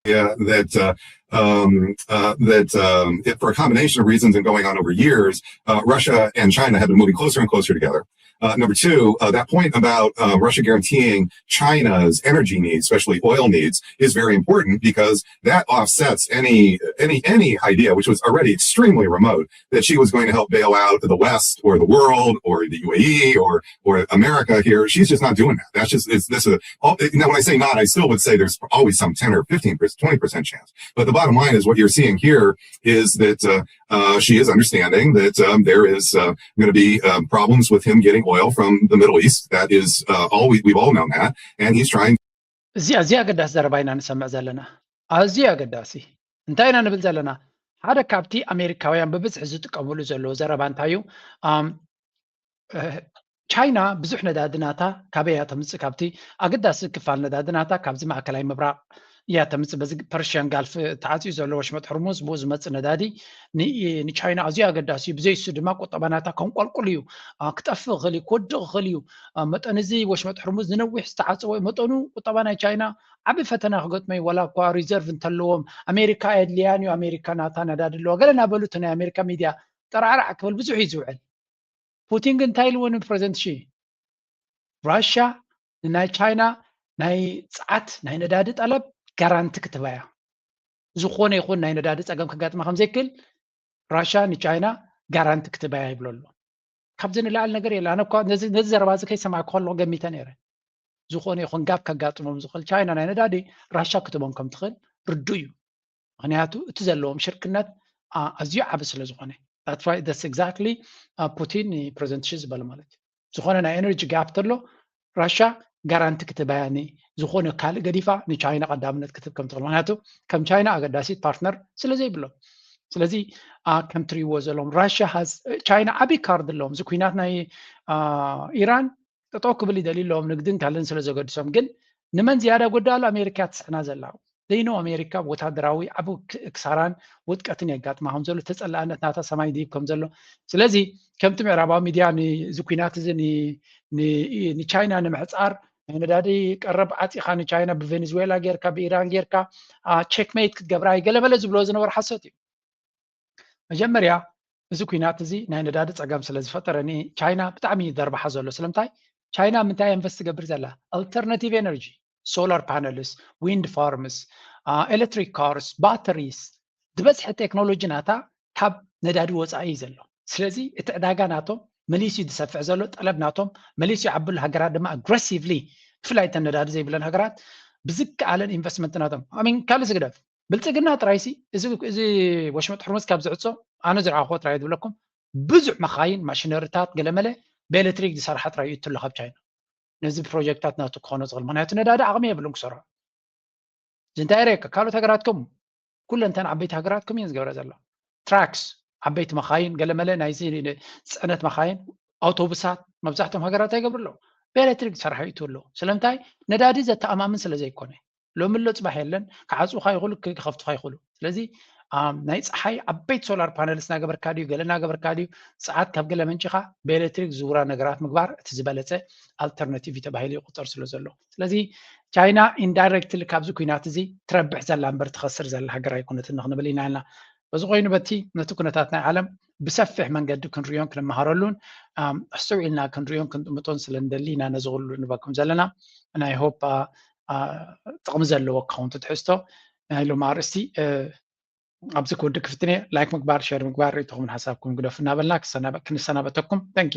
Yeah, that uh, um, uh, that um, it, for a combination of reasons and going on over years, uh, Russia and China have been moving closer and closer together. Uh, number two, uh, that point about uh, Russia guaranteeing China's energy needs, especially oil needs, is very important because that offsets any any any idea, which was already extremely remote, that she was going to help bail out the West or the world or the U A E or or America here. She's just not doing that. That's just it's this is all, now when I say not, I still would say there's always some ten or fifteen percent, twenty percent chance. But the bottom line is what you're seeing here is that uh, uh, she is understanding that um, there is uh, going to be uh, problems with him getting oil from the Middle East. That is uh, all we, we've all known that, and he's trying. እዚ ኣዝዩ ኣገዳሲ ዘረባ ኢና ንሰምዕ ዘለና። ኣዝዩ ኣገዳሲ እንታይ ኢና ንብል ዘለና? ሓደ ካብቲ ኣሜሪካውያን ብብዝሒ ዝጥቀምሉ ዘለዉ ዘረባ እንታይ እዩ? ቻይና ብዙሕ ነዳዲ ናታ ካበይ እያ ተምፅእ? ካብቲ ኣገዳሲ ክፋል ነዳዲ ናታ ካብዚ ማእከላይ ምብራቕ እያ ተምፅእ። በዚ ፐርሽያን ጋልፍ ተዓፅዩ ዘሎ ወሽመጥ ሕርሙዝ ብኡ ዝመፅእ ነዳዲ ንቻይና ኣዝዩ ኣገዳሲ እዩ። ብዘይሱ ድማ ቁጠባ ናታ ከንቆልቁል እዩ፣ ክጠፍእ ይኽእል እዩ፣ ክወድቕ ይኽእል እዩ። መጠን እዚ ወሽመጥ ሕርሙዝ ንነዊሕ ዝተዓፀወ መጠኑ ቁጠባ ናይ ቻይና ዓቢ ፈተና ክገጥሞ እዩ። ዋላ እኳ ሪዘርቭ እንተለዎም ኣሜሪካ ኣየድልያን እዩ፣ ኣሜሪካ ናታ ነዳዲ ኣለዋ ገለ እናበሉ እቲ ናይ ኣሜሪካ ሚድያ ጠራዕራዕ ክብል ብዙሕ እዩ ዝውዕል። ፑቲን ግን እንታይ ኢልዎ ንፕረዚደንት ሺ? ራሽያ ንናይ ቻይና ናይ ጸዓት ናይ ነዳዲ ጠለብ ጋራንቲ ክትህባ እያ። ዝኾነ ይኹን ናይ ነዳዲ ጸገም ከጋጥማ ከም ዘይክእል ራሽያ ንቻይና ጋራንቲ ክትህባ እያ ይብሎ ኣሎ። ካብዚ ንላዕሊ ነገር የለ። ኣነ እኳ ነዚ ነዚ ዘረባ እዚ ከይሰማዕኩ ከለኹ ገሚተ ነይረ። ዝኾነ ይኹን ጋፕ ከጋጥሞም ዝኽእል ቻይና ናይ ነዳዲ ራሽያ ክትህቦም ከም ትኽእል ርዱእ እዩ። ምክንያቱ እቲ ዘለዎም ሽርክነት ኣዝዩ ዓቢ ስለ ዝኾነ። That's why that's exactly ፑቲን ንፕረዚደንት ሺ ዝበሎ ማለት እዩ። ዝኾነ ናይ ኤነርጂ ጋፕ ተሎ ራሽያ ጋራንቲ ክትበያኒ ዝኾነ ካልእ ገዲፋ ንቻይና ቀዳምነት ክትብ ከም ትኽእል። ምክንያቱ ከም ቻይና ኣገዳሲት ፓርትነር ስለ ዘይብሎም። ስለዚ ከም ትሪእዎ ዘለዎም ራሽያ ቻይና ዓብዪ ካርድ ኣለዎም። እዚ ኩናት ናይ ኢራን ጠጠው ክብል ይደልዩ ኣለዎም፣ ንግድን ካልእን ስለ ዘገድሶም። ግን ንመን ዝያዳ ጎዳሉ? ኣሜሪካ ትስሕና ዘላ። ዘይኖ ኣሜሪካ ወታደራዊ ዓብ ክሳራን ውጥቀትን የጋጥማ ከም ዘሎ፣ ተፀላእነት ናታ ሰማይ ድይብ ከም ዘሎ። ስለዚ ከምቲ ምዕራባዊ ሚድያ ንዚ ኩናት እዚ ንቻይና ንምሕፃር ናይ ነዳዲ ቀረብ ዓፂኻ ንቻይና ብቬኔዙዌላ ጌርካ ብኢራን ጌርካ ቼክሜት ክትገብራ ይገለመለ ዝብሎ ዝነበሩ ሓሶት እዩ። መጀመርያ እዚ ኩናት እዚ ናይ ነዳዲ ፀገም ስለ ዝፈጠረ ንቻይና ብጣዕሚ እዩ ዘርባሓ ዘሎ። ስለምንታይ? ቻይና ምንታይ ኢንቨስት ትገብር ዘላ? ኣልተርናቲቭ ኤነርጂ፣ ሶላር ፓነልስ፣ ዊንድ ፋርምስ፣ ኤሌክትሪክ ካርስ፣ ባተሪስ፣ ዝበዝሐ ቴክኖሎጂ ናታ ካብ ነዳዲ ወፃኢ እዩ ዘሎ። ስለዚ እቲ ዕዳጋ ናቶም መሊሱ እዩ ዝሰፍሕ ዘሎ፣ ጠለብ ናቶም መሊሱ ይዓብሉ። ሃገራት ድማ ኣግረሲቭሊ ብፍላይ እተን ነዳዲ ዘይብለን ሃገራት ብዝከኣለን ኢንቨስትመንት ናቶም ኣሚን ካልእ ዝግደፍ ብልፅግና ጥራይሲ እዚ ወሽመጥ ሕርሙዝ ካብ ዝዕፆ ኣነ ዝረኣኽዎ ጥራይ ዝብለኩም ብዙሕ መኻይን ማሽነሪታት ገለመለ ብኤሌክትሪክ ዝሰርሓ ጥራይ እዩ እትሎ ካብ ቻይና ነዚ ፕሮጀክታት ናቱ ክኾኖ ዝኽእል ምክንያቱ ነዳዲ ዓቕሚ የብሉን ክሰርሖ። እዚ እንታይ የረየካ? ካልኦት ሃገራት ከም ኩለን እተን ዓበይቲ ሃገራት ከም እየን ዝገብራ ዘለዋ። ትራክስ፣ ዓበይቲ መኻይን፣ ገለመለ ናይዚ ጽዕነት መኻይን፣ ኣውቶቡሳት መብዛሕትኦም ሃገራት እንታይ ይገብሩ ኣለዉ? ብኤሌክትሪክ ዝሰርሓ ይእትዉ ኣለዉ። ስለምንታይ? ነዳዲ ዘተኣማምን ስለ ዘይኮነ። ሎሚ ኣሎ ጽባሕ የለን፣ ክዓጽዉኻ ይኽእሉ፣ ክኸፍቱኻ ይኽእሉ። ስለዚ ናይ ፀሓይ ዓበይቲ ሶላር ፓነልስ እናገበርካ ድዩ ገለ እናገበርካ ድዩ ፀዓት ካብ ገለ መንጭኻ ብኤሌክትሪክ ዝውራ ነገራት ምግባር እቲ ዝበለፀ ኣልተርናቲቭ እዩ ተባሂሉ ይቁፀር ስለ ዘሎ። ስለዚ ቻይና ኢንዳይሬክትሊ ካብዚ ኩናት እዚ ትረብሕ ዘላ እምበር ትኸስር ዘላ ሃገር ኣይኮነትን ንክንብል ኢና ኢልና። በዚ ኮይኑ በቲ ነቲ ኩነታት ናይ ዓለም ብሰፊሕ መንገዲ ክንሪዮን ክንመሃረሉን ኣስተውዒልና ክንሪዮን ክንጥምጦን ስለ ንደሊ ኢና ነዚ ኩሉ ንበኩም ዘለና። ናይ ሆፕ ጥቕሚ ዘለዎ ክኸውን ትሕዝቶ ናይ ሎም ኣርእስቲ ኣብዚ ክውድእ ክፍትን እየ። ላይክ ምግባር፣ ሸር ምግባር፣ ርእይቶኹምን ሓሳብኩም ግደፉ እናበልና ክንሰናበተኩም። Thank you።